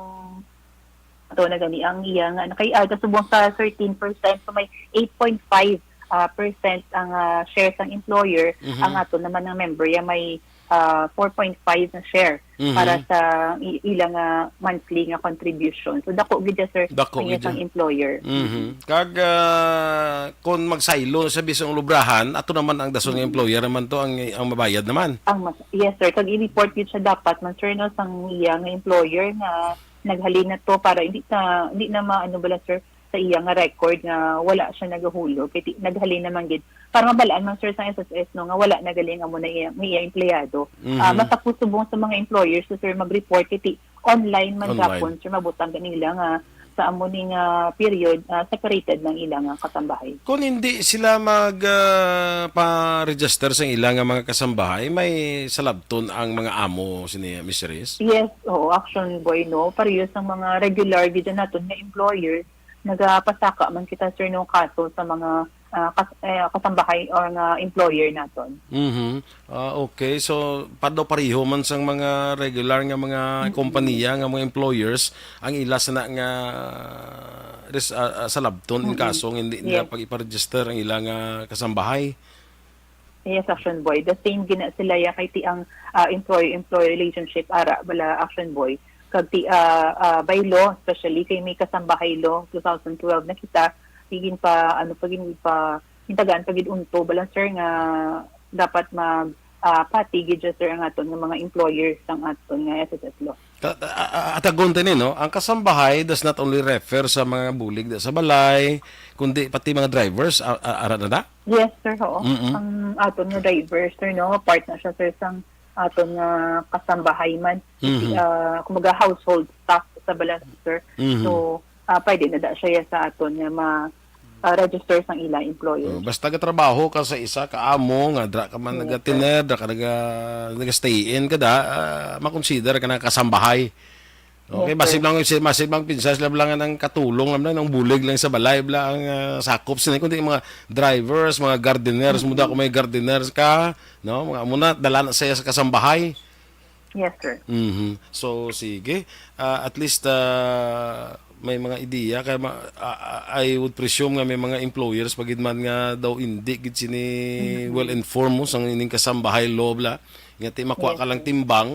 ato na gani, ang iya nga, nakay-, ah, ta subong sa thirteen percent, so may eight point five, ah, percent ang, ah, share sang employer, Mhm. ang ato naman nga member, ya may, ah, four point five na share Mhm. para sa i-, ilang, ah, monthly nga contribution. So, dako gid siya, sir, Dako ang gid iyang siya. employer. Mhm. Kag, ah, kung magsaylo sa bisang lubrahan, ato naman ang dason nga Mm. employer naman to ang, ang mabayad naman. Ang mas-, yes, sir. Kag i-report gid siya dapat man, sir, no, sang iya nga employer nga naghalin na to para hindi ta-, hindi na ma-, ano bala, sir, sa iya nga record nga wala siya nagahulog. Kay ti-, naghalin naman gid. Para mabalaan man, sir, sa S S S, no, nga wala na gali ang amo na iya, nga iya empleyado. Mhm. Ah, basta po subong sa mga employers, so, sir, mag-report. Kay ti-, online man Online. gapon, sir, mabutang kanila nga sa amo ni nga period, ah, separated ng ilang, ah, kasambahay. Kung hindi sila mag, ah, pa-register sa ilang, ah, mga kasambahay, may salabton ang mga amo sini, Miss Cherise? Yes, oo, action boy, no? Pareho sa mga regular gid naton nga employer, nagapasaka man kita, sir, no, kaso sa mga, ah, kas-, eh, kasambahay or nga employer naton. Mhm. Ah, okay. So, pa-, daw pareho man sang mga regular nga mga Mm-mm. kompanya, nga mga employers, ang ila sana nga res-, ah, ah, salabton in Mm-mm. kaso nga hindi nila Yes. pag-ipa-register ang ila nga kasambahay. Yes, action boy. The same gina sila ya kay ti ang, ah, employer-employee relationship ara bala action boy. Kag ti, ah, ah, by law, especially kay may kasambahay law, two thousand twelve na kita, igin pa, ano pa gid pa, intagaan pa gid unto bala, sir, nga dapat mag, ah, pati gid siya, sir, ang aton nga mga employers sang aton nga S S S law. Ka-, a-, a-, a-, atagon tani, no? Ang kasambahay does not only refer sa mga bulig da sa balay, kundi pati mga drivers, a-, a-, ara na da? Yes, sir, oo. Mm-mm. Ang aton nga drivers, sir, no, part na siya, sir, sang aton nga kasambahay man. Kasi, Mhm. ah, kumbaga, household staff sa bala, sir. Mhm. So, ah, pwede na da siya sa aton nga ma-, ah, register sang ila employer. Oh, basta gatrabaho ka sa isa ka amo nga dra ka man Yes, sir. nagatiner, dra ka naga-, naga-stay in ka da, ah, makonsider ka na kasambahay. Okay, Yes, basig sir. lang si-, basig lang pinsa sila lang ang katulong lang, ang bulig lang sa balay, bala ang, ah, sakop sila. Kundi yung mga drivers, mga gardeners, muda Mm-mm. kung may gardeners ka, no? Mga muna, dala na saya sa kasambahay. Yes, sir. Mhm. So, sige. Ah, at least, ah, may mga ideya. Kaya ma-, ah, ah, I would presume nga may mga employers pa gid man nga daw indi gid sini Mhm. well informed mo sang ining kasambahay law bala. Nga ti makuha Yes, ka lang sir. timbang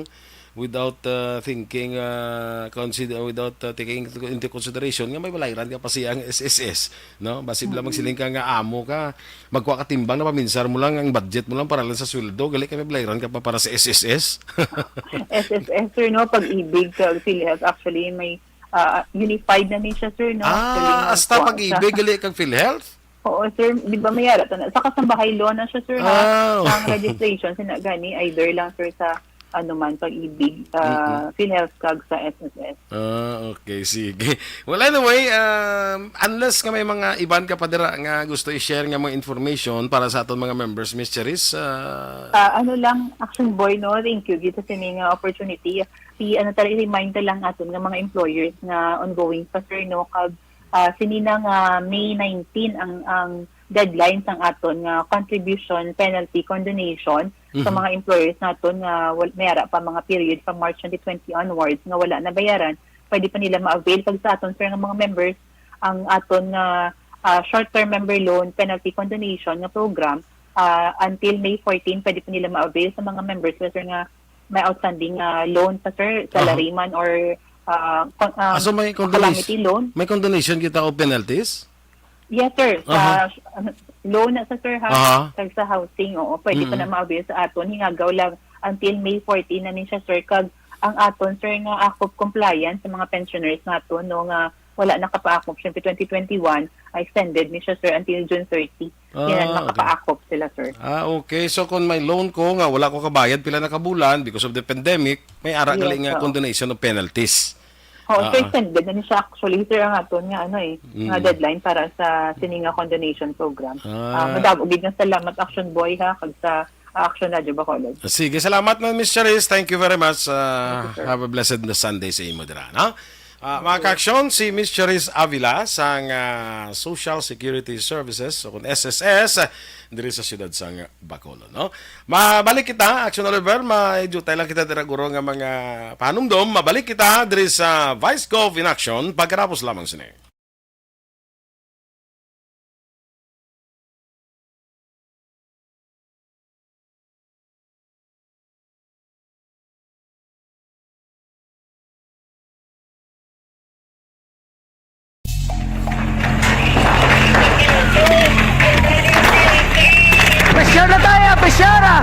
without, ah, thinking, ah, consider, without, ah, taking into, into consideration nga may balayran ka pa siya ang S S S, no? Basi bala Mm-hmm. magsiling ka nga amo ka, magkuha ka timbang na paminsar mo lang ang budget mo lang para lang sa sweldo, gali kay may balayran ka pa para sa S S S. S S S, sir, no? Pag-ibig, sa PhilHealth, actually, may, ah, unified na ni siya, sir, no? Actually, Ah, hasta magkuha siya. Pag-ibig, gali kag PhilHealth? Oo, sir. Di ba may ara to na? Sa kasambahay law na siya, sir, ha? Ah. Ang registration, sina gani, either lang, sir, sa ano man, Pag-ibig, sa Mm-mm. PhilHealth kag sa S S S. Ah, okay, sige. Well, anyway, um, unless nga may mga iban ka pa dira nga gusto i-share nga mga information para sa aton mga members, Miss Cherise, ah, Ah, ano lang, Action Boy, no? Thank you gid sa sini nga opportunity. Si, ano, tara, i-remind ta lang aton nga mga employers nga ongoing pa, sir, no? Kag, ah, sini na nga May nineteen ang, ang deadline sang aton nga contribution penalty condonation sa Mhm. mga employers naton nga wal-, may ara pa mga period from March twenty twenty onwards nga wala nabayaran, pwede pa nila ma-avail. Kag sa aton, sir, nga mga members, ang aton nga, ah, short-term member loan penalty condonation nga program, ah, until May fourteen, pwede po nila ma-avail sa mga members nila, sir, nga may outstanding, ah, loan pa, sir, Aha. salaryman or, ah, con-, ah, Ah, so may condonation, calamity loan. May condonation kita o penalties? Yes, sir. Sa, Aha. ano, loan na sa, sir, ha? Aha. Kag sa housing, oo, pwede pa Mm. na ma-avail sa aton. Hingagaw lang until May fourteen na ni siya, sir. Kag ang aton, sir, nga act of compliance sa mga pensioners naton, no, nga wala nakapaakop, syempre, twenty twenty-one, ah, extended ni siya, sir, until June thirty. Yan, Ah, okay. makapaakop sila, sir. Ah, okay. So, kung may loan ko nga wala ko kabayad pila na ka bulan because of the pandemic, may ara Yes, gali nga oo. condonation of penalties. Oo, so Ah, ah. extended na ni siya actually, sir, ang aton nga, ano, eh, nga Mm. deadline para sa sini nga condonation program. Ah, Ah. madamo gid nga salamat, Action Boy, ha, kag sa Action Radio Bacolod. Sige, salamat, Ma'am Miss Charis. Thank you very much. Ah, Thank you, sir. Have a blessed na Sunday sa imo dira, no? Ah, mga Thank you. Kaaksyon, si Miss Charis Avila sang, ah, Social Security Services o kun S S S, ah, diri sa siyudad sang Bacolod, no? Mabalik kita, Action Oliver, may jutay lang kita dira, guro, nga mga panumdom. Mabalik kita diri sa Vice Gov in Action pagkatapos lamang sini. Pressure na tayo! Pressure, ah!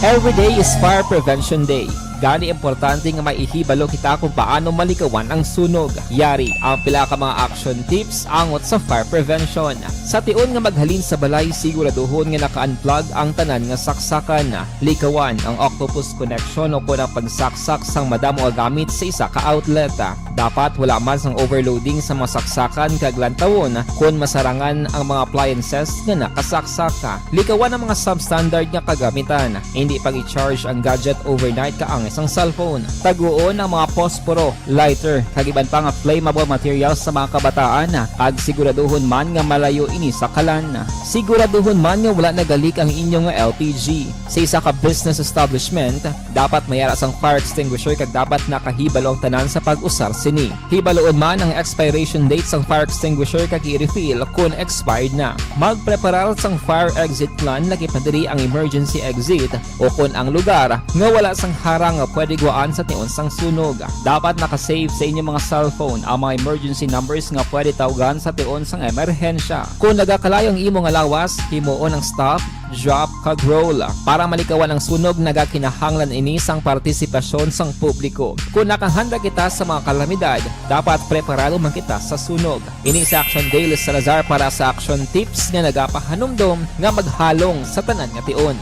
Every day is Fire Prevention Day. Gani, importante nga maihibalo kita kung paano malikawan ang sunog. Yari ang pila ka mga action tips angot sa fire prevention. Sa tion nga maghalin sa balay, siguraduhon nga naka-unplug ang tanan nga saksakan. Likawan ang octopus connection o kon ang pagsaksak sang madamo nga gamit sa isa ka outlet. Dapat wala man sang overloading sa mga saksakan kag lantawon kon masarangan ang mga appliances nga nakasaksak. Likawan ang mga substandard nga kagamitan. Hindi pag-i-charge ang gadget overnight kaangay sang cellphone. Taguon ang mga posporo, lighter, kag iban pa nga flammable materials sa mga kabataan, kag siguraduhon man nga malayo ini sa kalan. Siguraduhon man nga wala nagalik ang inyo nga L P G. Sa isa ka business establishment, dapat may ara sang fire extinguisher kag dapat nakahibalo ang tanan sa pag-usar sini. Hibaluon man ang expiration date sang fire extinguisher kag i-refill kon expired na. Magpreparar sang fire exit plan, lakip na diri ang emergency exit o kon ang lugar nga wala sang harang nga pwede guwaan sa tion sang sunog. Dapat naka-save sa inyo mga cellphone ang mga emergency numbers nga pwede tawgan sa tion sang emerhensya. Kon nagakalayo ang imo nga lawas, himuon ang stop, drop, kag roll. Para malikawan ang sunog, nagakinahanglan ini sang partisipasyon sang publiko. Kon nakahanda kita sa mga kalamidad, dapat preparado man kita sa sunog. Ini si Action Dale Salazar para sa Action Tips nga nagapahanumdom nga maghalong sa tanan nga tion.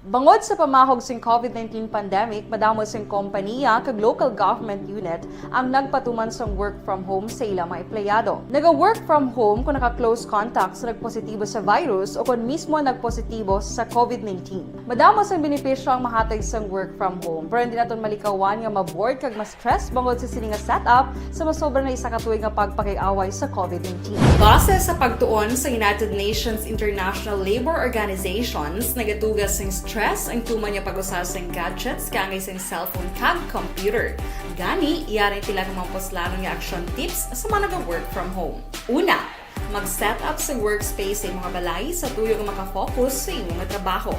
Bangod sa pamahog sing COVID nineteen pandemic, madamo sing kompaniya kag local government unit ang nagpatuman sang work from home sa ila mga empleyado. Naga-work from home kung naka-close contact sa nagpositibo sa virus o kung mismo nagpositibo sa COVID nineteen. Madamo sang benepisyo ang mahatag sang work from home, pero hindi naton malikawan nga ma-bored kag ma-stress bangod sa sini nga setup sa masobra na isa ka tuig nga pagpakig-away sa COVID nineteen. Base sa pagtuon sa United Nations International Labor Organizations, nagatuga sing stress ang tuman nga pag-usa sing gadgets kaangay sing cellphone kag computer. Gani, yari ang pila ka mga puslanon nga action tips sa mga naga-work from home. Una, mag-set up sa workspace sa imong balay sa tuyo nga maka-focus sa imo nga trabaho.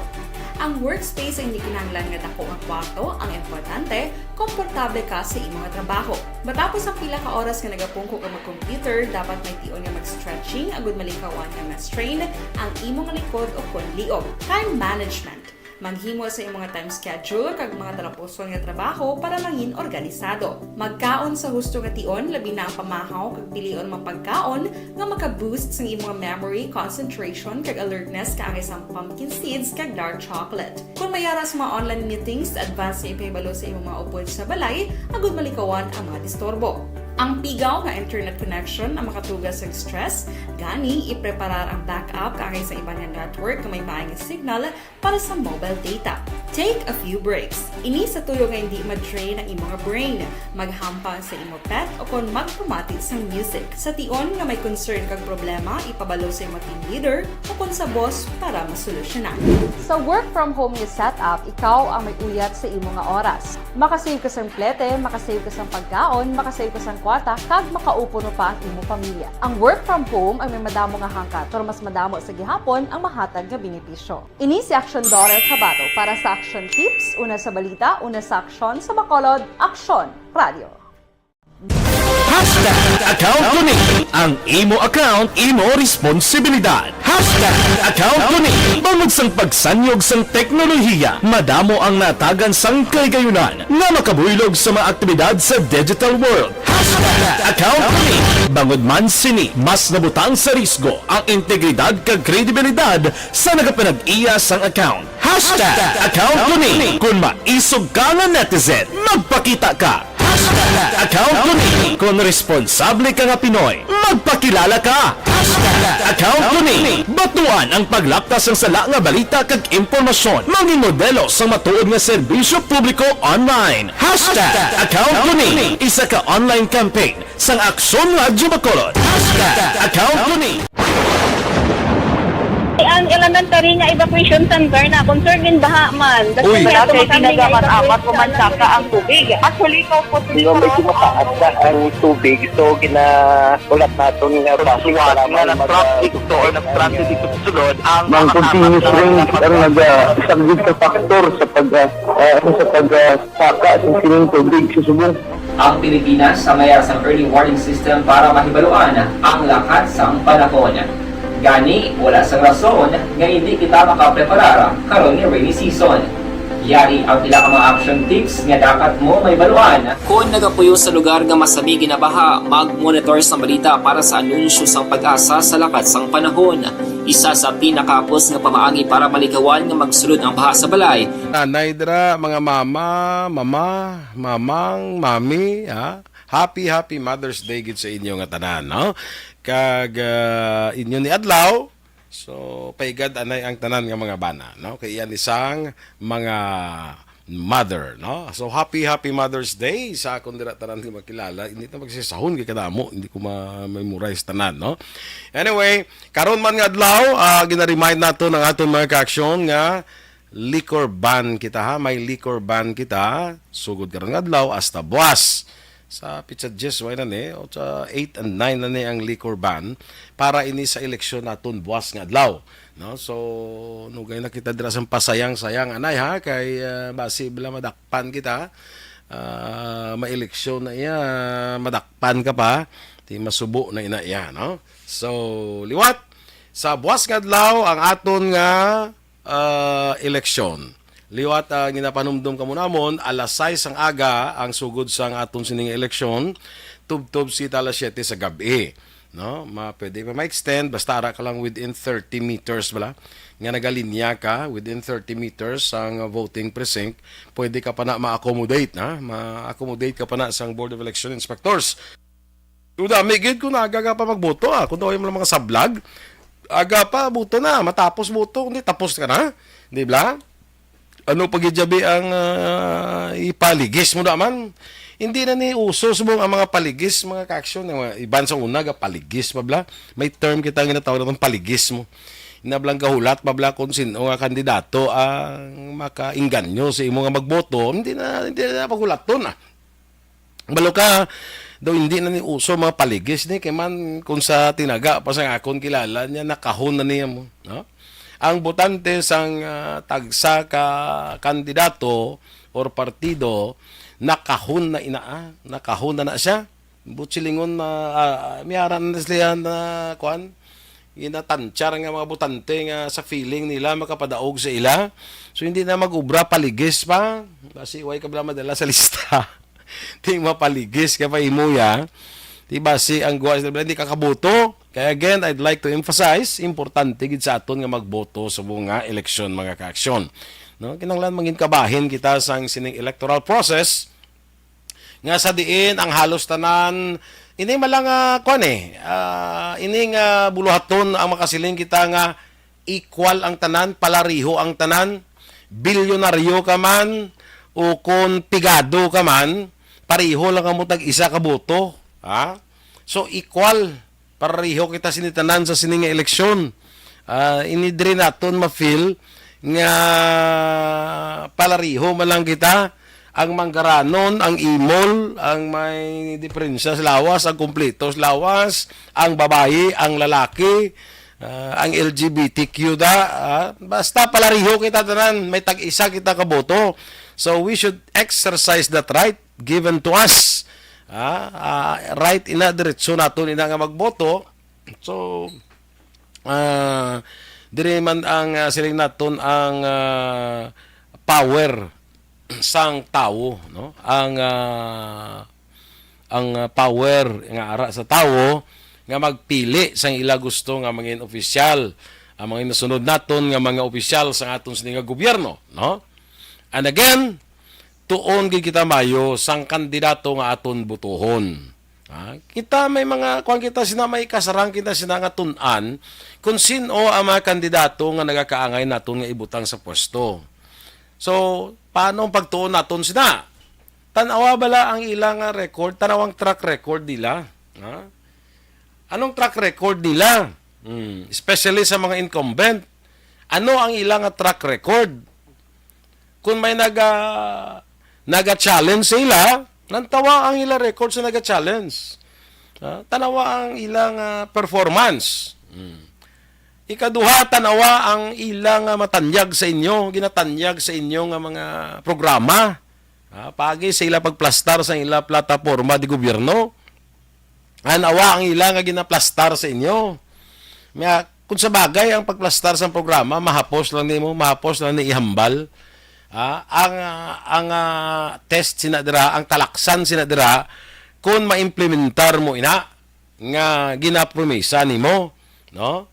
Ang workspace ang hindi kinahanglan nga dako nga kwarto, ang importante, komportable ka sa imo nga trabaho. Matapos ang pila ka oras nga nagapungko ka mag-computer, dapat may tion nga mag-stretching agud malikawan nga ma-strain ang imo nga likod o kon liog. Time management. Maghimo sa imong time schedule kag mga talapuson nga trabaho para mangin organisado. Magkaon sa husto nga tion, labi na ang pamahaw kag pilion mga pagkaon nga maka-boost sang imong memory, concentration, kag alertness kaangay sang pumpkin seeds kag dark chocolate. Kung may ara sa mga online meetings, advance nga ipahibalo sa imong mga upod sa balay agud malikawan ang mga disturbo. Ang pigaw nga internet connection ang makatuga sang stress, gani ipreparar ang backup kaangay sa iban nga network nga may maay nga signal para sa mobile data. Take a few breaks. Ini sa tuyo nga hindi ma-drain ang imo nga brain. Maghampang sa imo pet o kon magpamati sang music. Sa tion nga may concern kag problema, ipabalo sa imo team leader o kon sa boss para masolusyonan. Sa work from home nga setup, ikaw ang may uyat sa imo nga oras. Makasave ka sang plete, makasave ka sang pagkaon, makasave ka sang kwarta, kag makaupo pa ang imo pamilya. Ang work from home ang may madamo nga hangkat, pero mas madamo sa gihapon ang mahatag nga benepisyo. Ini si Action Daughter Tabato para sa Action Tips, una sa balita, una sa aksyon, sa Bacolod, Aksyon Radio. Hashtag account ko ni. Ang imo account, imo responsibilidad. Hashtag account ko ni. Bangod sang pagsanyog sang teknolohiya, madamo ang natagan sang kahigayonan nga makabuylog sa mga aktibidad sa digital world. Hashtag account ko ni. Bangod man sini, mas nabutang sa risgo ang integridad kag kredibilidad sa nagapanag-iya sang account. Hashtag account ko ni. Kung maisog ka nga netizen, magpakita ka. Hashtag account ko ni. Kung responsable ka nga Pinoy, magpakilala ka. Hashtag account ko ni. Batuan ang paglapta sang sala nga balita kag impormasyon. Mangin modelo sang matuod nga serbisyo publiko online. Hashtag account ko ni. Isa ka online campaign sang Aksyon Radyo Bacolod. Hashtag account ko ni. Ang elementary nga evacuation center na concerned in baha man. Uy, Wala kay tinaga man amat ko man saka ang tubig. Actually, ko po Yung medyo mataas na ang tubig, so ginaulat naton nga bus Suwat nga na truck ito or nag-transit ito sa sulod ang Mang continuous rain ang nagasaglit sa factor sa pag ah, ah, sa pag ah, saka sa sining tubig sa subong. Ang Pilipinas ang mayara sang early warning system para mahibaluan ang lakat sang panahon. Gani, wala sang rason nga hindi kita makapreparar karon nga rainy season. Yari ang pila ka mga action tips nga dapat mo mahibaluan. Kon nagapuyo sa lugar nga masami ginabaha, mag-monitor sang balita para sa anunsyo sang PAGASA sa lakat sang panahon. Isa sa pinakahapos nga pamaagi para malikawan nga magsulod ang baha sa balay Nanay dira, mga mama, mama, mamang, mami, ha? Happy, happy Mother's Day gid sa inyo nga tanan, no? Kag ah, inyo ni adlaw, so paigad anay ang tanan nga mga bana, no? Kay iya ni sang mga mother, no? So happy, happy Mother's Day sa akon dira tanan nga makilala. Hindi na magsisahon kay kadamo, hindi ko ma-memorize tanan, no? Anyway, karon man nga adlaw, ah, gina-remind nato ang aton mga kaaksyon nga liquor ban kita, ha. May liquor ban kita sugod karon nga adlaw hasta buwas. Sa pitsa diyes, wala na ni, o sa eight and nine na ni ang liquor ban para ini sa eleksyon naton buwas nga adlaw, no? So nugay na kita dira sa pasayang-sayang anay, ha, kay ah, basi bala madakpan kita. Ah, maeleksyon na iya, madakpan ka pa, di masubo na ina iya, no? So liwat sa buwas nga adlaw ang aton nga ah, eleksyon. Liwat ang ginapanumdom kamo namon, alas sais ang aga ang sugod sang aton sining eleksyon, tubtob sita alas siyete sa gab-i. No? Ma, pwede pa ma-extend, basta ara ka lang within thirty meters bala. Nga nagalinya ka within thirty meters sang voting precinct, pwede ka pa na ma-accommodate, ha? Ma-accommodate ka pa na sang Board of Election Inspectors. Kung dami gid, kung aga ka pa magboto, ah, kung daw yung mga sablag, aga pa, boto na, matapos boto, kundi tapos ka na, di ba? Ano pa gid jabi ang ah, ipaligis mo naman? Hindi na ni uso subong ang mga paligis, mga kaaksyon, ang mga iban sa una ga paligis pa bla. May term kita nga ginatawag naman paligis mo. Inablang gahulat pa bla kung sino nga kandidato ang makainganyo sa imo nga magboto, hindi na hindi na paghulaton ah. Balo ka, daw hindi na ni uso mga paligis ni kay man kung sa tinaga pa sa akon kilala niya nakahon na niya mo, no? Ang botante sang ah, tagsa ka kandidato or partido nakahon na ina, ah, nakahon na na siya. Butsilingon na ah, may ara na sila na kuan, ginatansyar nga mga botante nga sa feeling nila makapadaog sa ila. So hindi na mag-ubra paligis pa. Basi way ka bala madala sa lista. Di mapaligis ka pa imo ya. Di basi ang guwa sa hindi ka kaboto. Kaya again, I'd like to emphasize, importante gid sa aton nga magboto sa buong nga eleksyon, mga kaaksyon. No, kinahanglan mangin kabahin kita sang sining electoral process nga sa diin ang halos tanan ini malang uh, kwan eh, ah, ini nga buluhaton ang makasiling kita nga equal ang tanan, palariho ang tanan. bilyonaryo ka man o kon pigado ka man, pareho lang kamo tag isa ka boto, ha? So, equal, pareho kita sini tanan sa sini nga eleksyon. Ah, ini diri naton ma-feel nga palareho man lang kita. Ang manggaranon, ang imol, ang may diferensya sa lawas, ang kumpleto sa lawas, ang babayi, ang lalaki, ah, ang L G B T Q da, ah, basta palareho kita tanan, may tag-isa kita ka boto. So we should exercise that right given to us. Ah, ah, right ina, diretso naton ina nga magboto. So, ah, diri man ang, ah, siling naton ang, ah, power sang tawo, no? Ang, ah, ang, ah, power nga ara sa tawo nga magpili sang ila gusto nga mangin opisyal, ang mga nasunod naton nga mga opisyal sa aton sini nga gobyerno, no? And again, tuon gid kita mayo sang kandidato nga aton botohon. Ha? Kita may mga, kuwan kita sina, may kasarang kita sina nga tun-an kung sin-o ang mga kandidato nga nagakaangay naton nga ibutang sa pwesto. So, paano ang pagtuon naton sina? Tan-awa bala ang ila nga record, tan-awa ang track record nila. Ha? Anong track record nila? Hmm, especially sa mga incumbent. Ano ang ila nga track record? Kung may naga, naga-challenge sa ila, tan-awa ang ila record sa naga-challenge. Ah, tan-awa ang ila nga performance. Hmm. Ikaduha, tan-awa ang ila nga matanyag sa inyo, ginatanyag sa inyo nga mga programa. Ah, paagi sa ila pagplastar sa ila plataporma di gobyerno. Tan-awa ang ila nga ginaplastar sa inyo. Nga, kung sa bagay, ang pagplastar sa programa, mahapos lang nimo, mahapos lang ni ihambal. Ah, ang, ah, ang, ah, test sina dira, ang talaksan sina dira, kung maimplementar mo ina, nga ginapromisa nimo, no?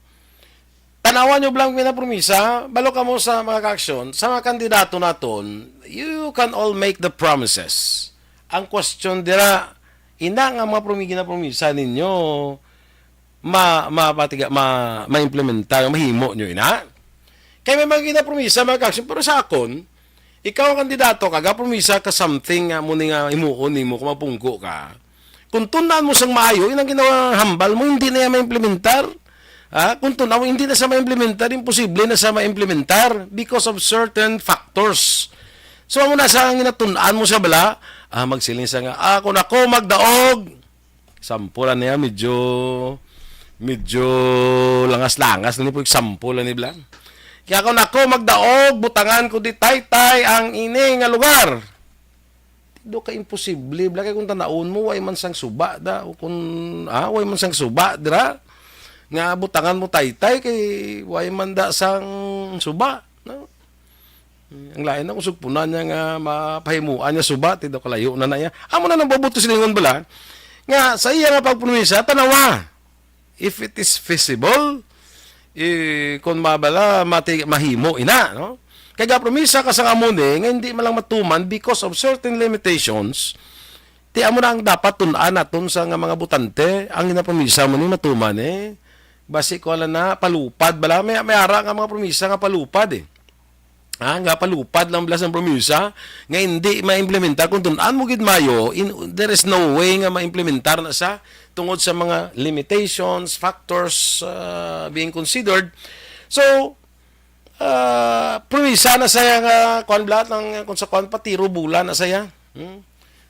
Tan-awa nyo lang ginapromisa, balo kamo sa mga kaaksyon, sa mga kandidato naton, you can all make the promises. Ang question dira, ina nga mga promi-, ginapromisa ninyo, ma, ma, patiga, ma, ma-implementar, mahimo nyo ina? Kay may mga ginapromisa, mga kaaksyon, pero sa akon, ikaw ang kandidato ka, gapromisa ka something nga mo ni nga himuon nimo kung mapungko ka. Kung tun-an mo sang maayo, inang ginahambal mo, hindi na yan ma-implementar. Ha? Kung tun-an mo, hindi na sa ma-implementar, imposible na sa ma-implementar because of certain factors. So, amo na sa ginatun-an mo sa bala, ah, magsiling sa nga, "Ah, kung ako magdaog," sample niya, medyo, medyo langas-langas na ni po, sample ni bala. "Kaya kung ako magdaog, butangan ko di Taytay ang ini nga lugar." Di do ka imposible, bala, kay kung tanaon mo, way man sang suba, da, o kung, ah, way man sang suba, dira, nga butangan mo Taytay, kay way man da sang suba, no? Ang lain na kung sugpunan niya nga mapahimuan niya suba, ti daw kalayo na na iya. Amo na nang bubuto silingon bala, nga sa iya nga pagpromisa, tanawa, if it is feasible, eh, kung mabala, mati-, mahimo ina, no? Kay gapromisa ka sa amo ni, nga hindi man lang matuman because of certain limitations, ti amo na ang dapat tun-an naton sa nga mga butante, ang ginapromisa mo ni matuman, eh. Basi ko ala na, palupad bala. May, may ara nga mga promisa nga palupad, eh. Ah, nga palupad lang bala sang promisa nga hindi maimplementar. Kung tun-an mo gid mayo, in, there is no way nga maimplementar na sa tungod sa mga limitations, factors, ah, being considered. So, ah, promisa na saya nga kuan bala, lang kung sa kuan pa, tiro bulan na saya. Hmm?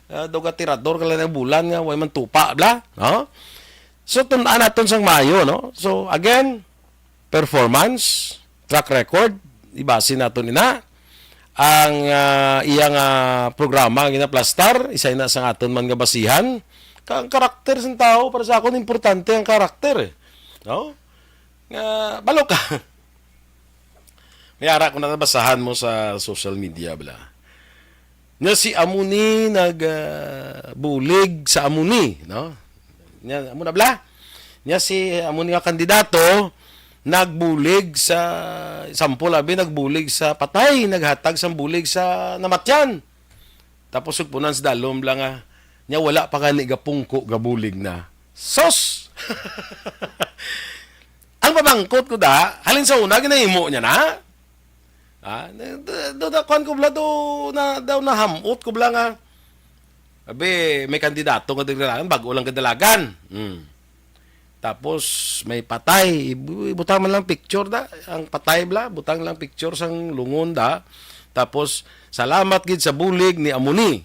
Ah, daw ka tirador ka lang ng bulan nga way man tupa bala, no? So, tun-an naton sang mayo, no? So, again, performance, track record, ibase naton ina. Ang, ah, iya nga programa nga ginaplastar, isa ina sang aton man nga basihan. Ka-, ang karakter sang tawo, para sa akon, importante ang karakter, eh. No? Nga, balo ka. May ara ko nabasahan mo sa social media, bala. Nya si amo ni nag, ah, bulig sa amo ni, no? Nya, amo na, bala. Nya si amo ni nga kandidato, nagbulig sa, sampol, abi, nagbulig sa patay, naghatag sang bulig sa namatyan. Tapos sugpunan sa dalom lang nga, nya wala pa gani gapungko, gabulig na. Sos! Ang pamangkot ko da, halin sa una, ginahimo niya na? Ha? Do, do, do, kuwan ko bala, do, na, daw nahamot ko bala nga, abi, may kandidato nga dalagan, bago lang kadalagan. Hmm. Tapos may patay, ibu-, ibutang man lang picture da. Ang patay bala, butang lang picture sang lungon da. Tapos, "Salamat gid sa bulig ni Amuni.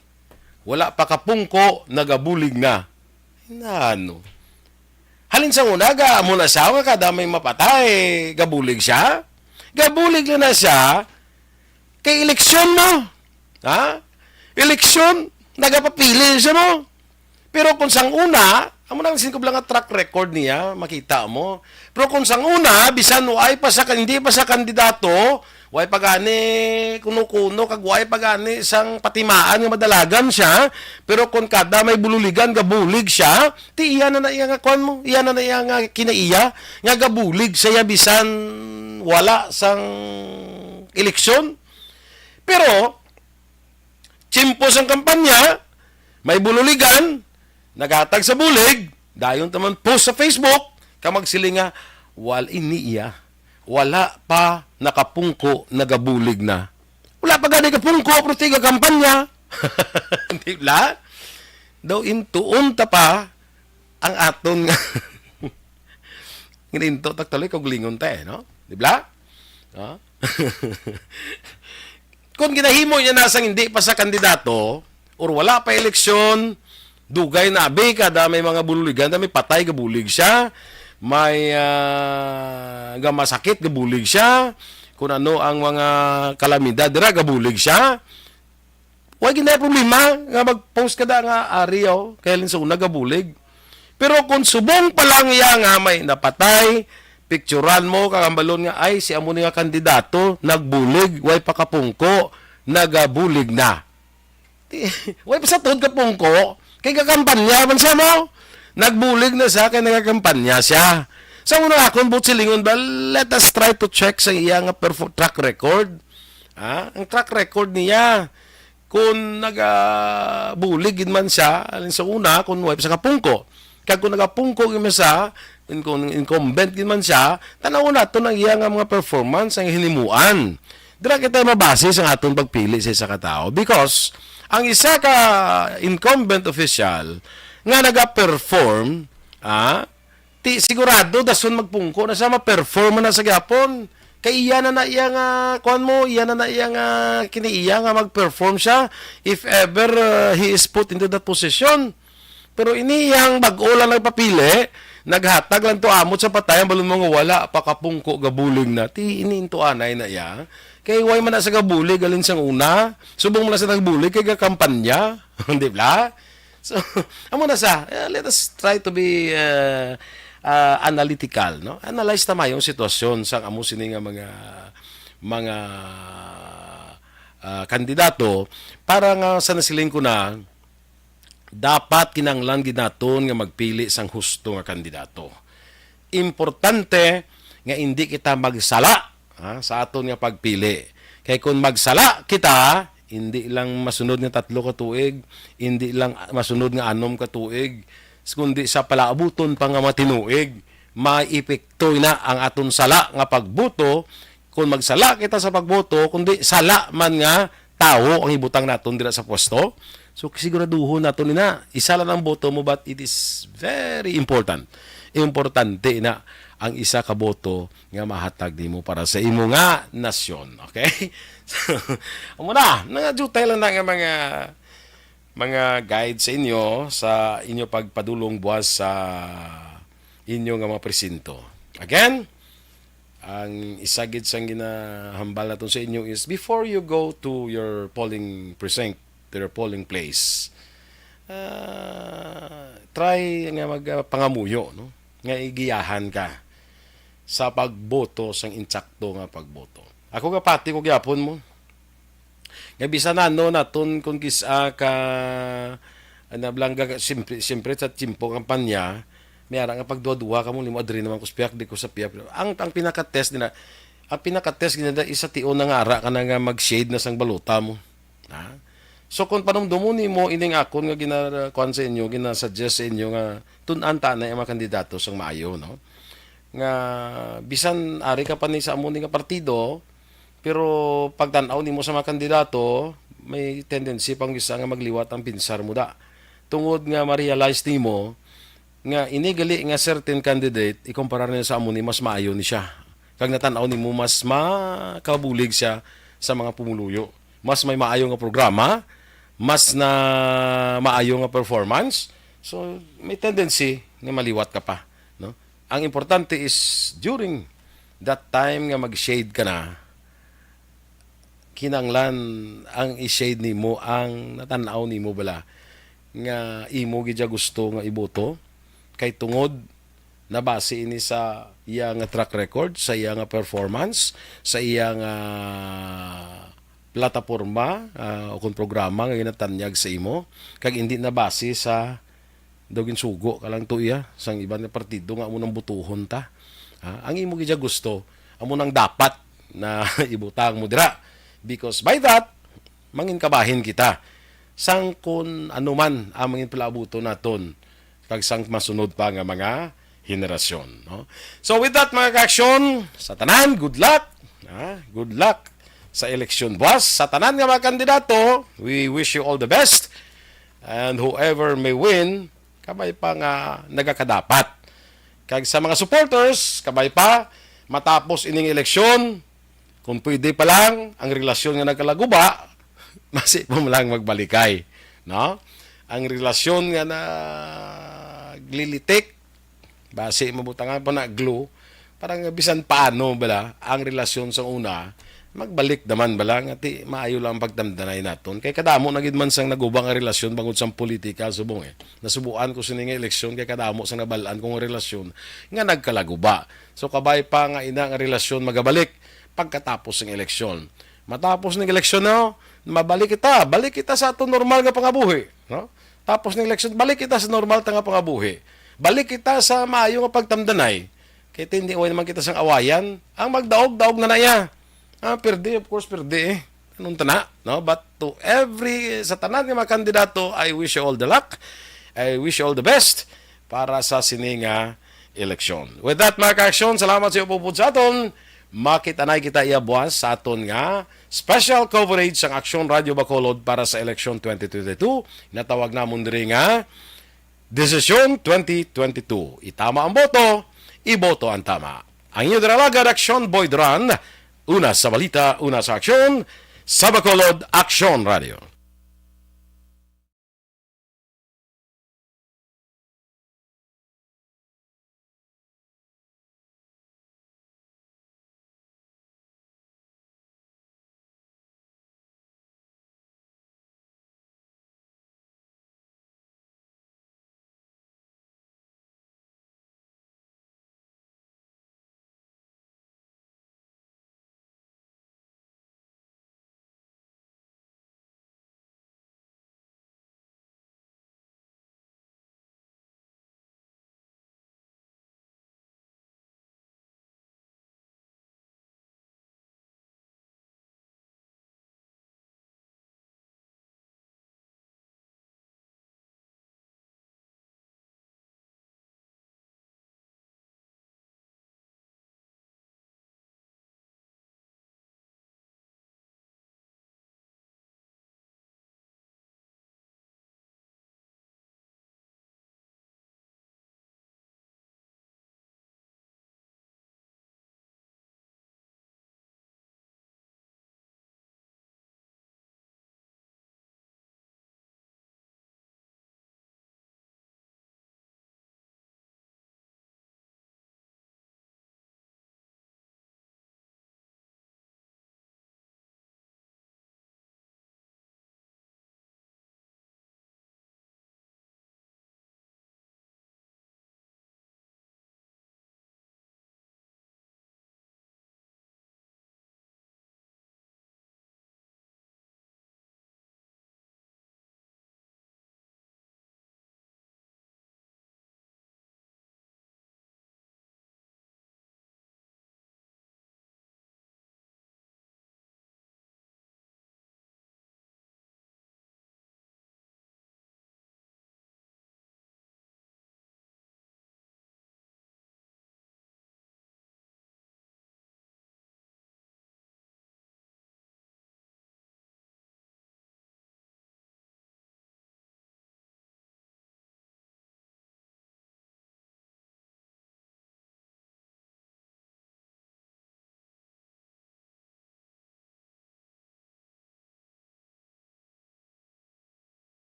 Wala pa kapungko, nagabulig na." Nano? Halin sa una, ga, amo na siya, nga kada may mapatay, gabulig siya. Gabulig na na siya, kay eleksyon mo. Ha? Eleksyon, nagapapili siya mo. Pero kung sang una, amo nang sin ko lang nga track record niya, makita mo. Pero kung sang una, bisan way pa sa, hindi pa sa kandidato, way pa gani kuno-kuno, kag way pa gani sang patimaan nga madalagan siya, pero kung kada may bululigan, gabulig siya, ti iya na na iya nga kwan mo, iya na na iya nga kinaiya, nga gabulig siya bisan wala sang eleksyon. Pero, tiyempo sang kampanya, may bululigan, naghatag sa bulig, dayon taman post sa Facebook, ka magsiling nga, "Wal ini iya, wala pa nakapungko, nagabulig na." Wala pa gani kapungko, pero tiga kampanya. Di ba? Daw intuon ta pa ang aton nga gininto, tak tuloy kaugalingon ta, eh, no? Di ba? No? Kung ginahimo niya na sang hindi pa sa kandidato or wala pa eleksyon, dugay na abi, kada may mga bululigan, may patay, gabulig siya, may, ah, gamasakit, gabulig siya, kung ano ang mga kalamidad dira, gabulig siya. Wa gid na problema nga mag-post ka da nga, "Ari, oh, kay halin sa una gabulig." Pero kung subong pa lang iya nga may napatay, picturan mo, kagambalon nga, "Ay, si amo ni nga kandidato, nagbulig, way pa kapungko, nagabulig na." Way pa sa tuod kapungko, kay gakampanya man siya mo. Nagbulig na siya, kay nagakampanya siya. Sa una akon, buot silingon ba, let us try to check sa iya nga perfo-, track record. Ah, ang track record niya, kung nagabulig gid man siya, alin sa una, kung way pa sa kapungko. Kag kung nagapungko gid man siya, in-, kung incumbent gid man siya, tan-awon naton ang iya nga mga performance, ang hinimuan. Dira kita mabase sa aton pagpili sa isa ka tawo. Because, ang isa ka incumbent official nga nagaperform, ah, ti sigurado dason magpungko na siya, ma-perform na sa gyapon. Kay iya na na iya nga, kuwan mo, iya na na iya nga kiniiya nga mag-perform siya if ever, uh, he is put into that position. Pero ini yang bag-o lang nagpapili, naghatag lang to amot sa patay, ang balon mo nga wala pa kapungko, gabulig na. Ti ini intuanay na iya. Kay way man na sa gabulig, alin sang una. Subong man na sa nagbulig, kay gakampanya. Di ba? So, amo na sa, eh, let us try to be, uh, uh, analytical, no? Analyze ta mayo ang sitwasyon sang amo sini nga mga, mga, uh, kandidato para nga sa nasiling ko na, dapat kinahanglan gid naton nga magpili sang husto nga kandidato. Importante nga indi kita magsala, ha, sa aton nga pagpili. Kay kung magsala kita, indi lang masunod nga tatlo ka tuig, indi lang masunod nga anom ka tuig, kundi sa palaabuton pa nga mga tinuig, may epekto na ang aton sala nga pagboto. Kung magsala kita sa pagboto, kundi sala man nga tawo ang ibutang naton dira sa pwesto, so siguraduhon naton ina, isa lang ang boto mo, but it is very important. Importante na ang isa ka boto nga mahatag nimo para sa imo nga nasyon. Okay? So, amo na, nangadutay lang na nga mga, mga guide sa inyo, sa inyo pagpadulong buwas sa inyo nga mga presinto. Again, ang isa gid sang ginahambal naton sa inyo is, before you go to your polling precinct, to your polling place, ah, try nga magpangamuyo, no? Nga igiyahan ka sa pagboto, sang insakto nga pagboto. Ako, gapati ko gyapon mo nga bisan ano naton, kung kis-a ka, ah, nablangga ka, siyempre, siyempre sa tiyempo kampanya, may ara nga pagduha-duha ka mo, limo, "Adri naman ko sa pihak, di ko sa pihak." Ang, ang pinaka-test nila, ang pinaka-test nila, isa tion na nga ara ka na nga mag-shade na sang balota mo. Ha? So, kung panumdumon nimo ining akon nga gina-, kuwan sa inyo, gina-suggest sa inyo nga tun-an ta na ang mga kandidato sang maayo, no? Nga bisan ari ka pa ni sa amo ni nga partido, Pero pagtan-aw nimo sa mga kandidato, may tendency pang bisa nga magliwat ang pinsar mo da. Tungod nga ma-realize nimo nga ini gali nga certain candidate, ikumpara niya sa amo ni, mas maayo ni siya. Kag natan-aw nimo, mas makabulig siya sa mga pumuluyo. Mas may maayo nga programa, mas na maayo nga performance. So, may tendency nga maliwat ka pa, no? Ang importante is during that time nga mag-shade ka na, kinanglan ang i-shade nimo ang natan-aw nimo bala nga imo gid siya gusto nga iboto, kay tungod nabase ini sa iya nga track record, sa iya nga performance, sa iya nga plataporma, ah, o kon programa nga ginatanyag sa imo, kag hindi nabase sa daw ginsugo ka lang to iya sang iban nga partido nga amo nang butuhon ta. Ha? Ang imo gid siya gusto, amo nang dapat na ibutang mo dira. Because by that, mangin kabahin kita sang kun ano man ang mangin palaabuton naton kag sang masunod pa nga mga henerasyon, no? So with that, mga kaaksyon, sa tanan, good luck. Ha? Good luck sa eleksyon buwas. Sa tanan nga mga kandidato, we wish you all the best. And whoever may win, kabay pa nga nagakadapat. Kag sa mga supporters, kabay pa, matapos ining eleksyon, kung pwede pa lang, ang relasyon nga nagkalaguba, basi pa man lang magbalikay, no? Ang relasyon nga naglilitik, basi mabutangan pa na glue, para nga bisan paano bala ang relasyon sa una, magbalik naman bala nga ti maayo lang ang pagtamdanay naton. Kay kadamo na gid man sang naguba nga relasyon bangod sang politika, subong eh. Nasubuan ko sini nga eleksyon kay kadamo sang nabal-an ko nga relasyon nga nagkalaguba. So kabay pa nga ina nga relasyon magabalik pagkatapos ng eleksyon. Matapos ng eleksyon, no, mabalik kita, balik kita sa aton normal nga pangabuhi, no? Tapos ng eleksyon, balik kita sa normal ta nga pangabuhi. Balik kita sa maayo nga pagtamdanay. Kay ti hindi way naman kita sang awayan. Ang magdaog, daog na na iya. Ah, perde, of course, perde eh. Anong tana, no? But to every, sa tanan nga mga kandidato, I wish you all the luck. I wish you all the best para sa sini nga eleksyon. With that, mga kaaksyon, salamat sa iyo pupod sa aton. Makitanay kita iya buwas sa aton nga special coverage sang Aksyon Radio Bacolod para sa eleksyon twenty twenty-two. Natawag namon diri nga Desisyon twenty twenty-two. Itama ang boto, iboto ang tama. Ang inyo dira alagad, Aksyon Boy Duran. Una sa balita, una sa aksyon, sa Bacolod, Aksyon Radio.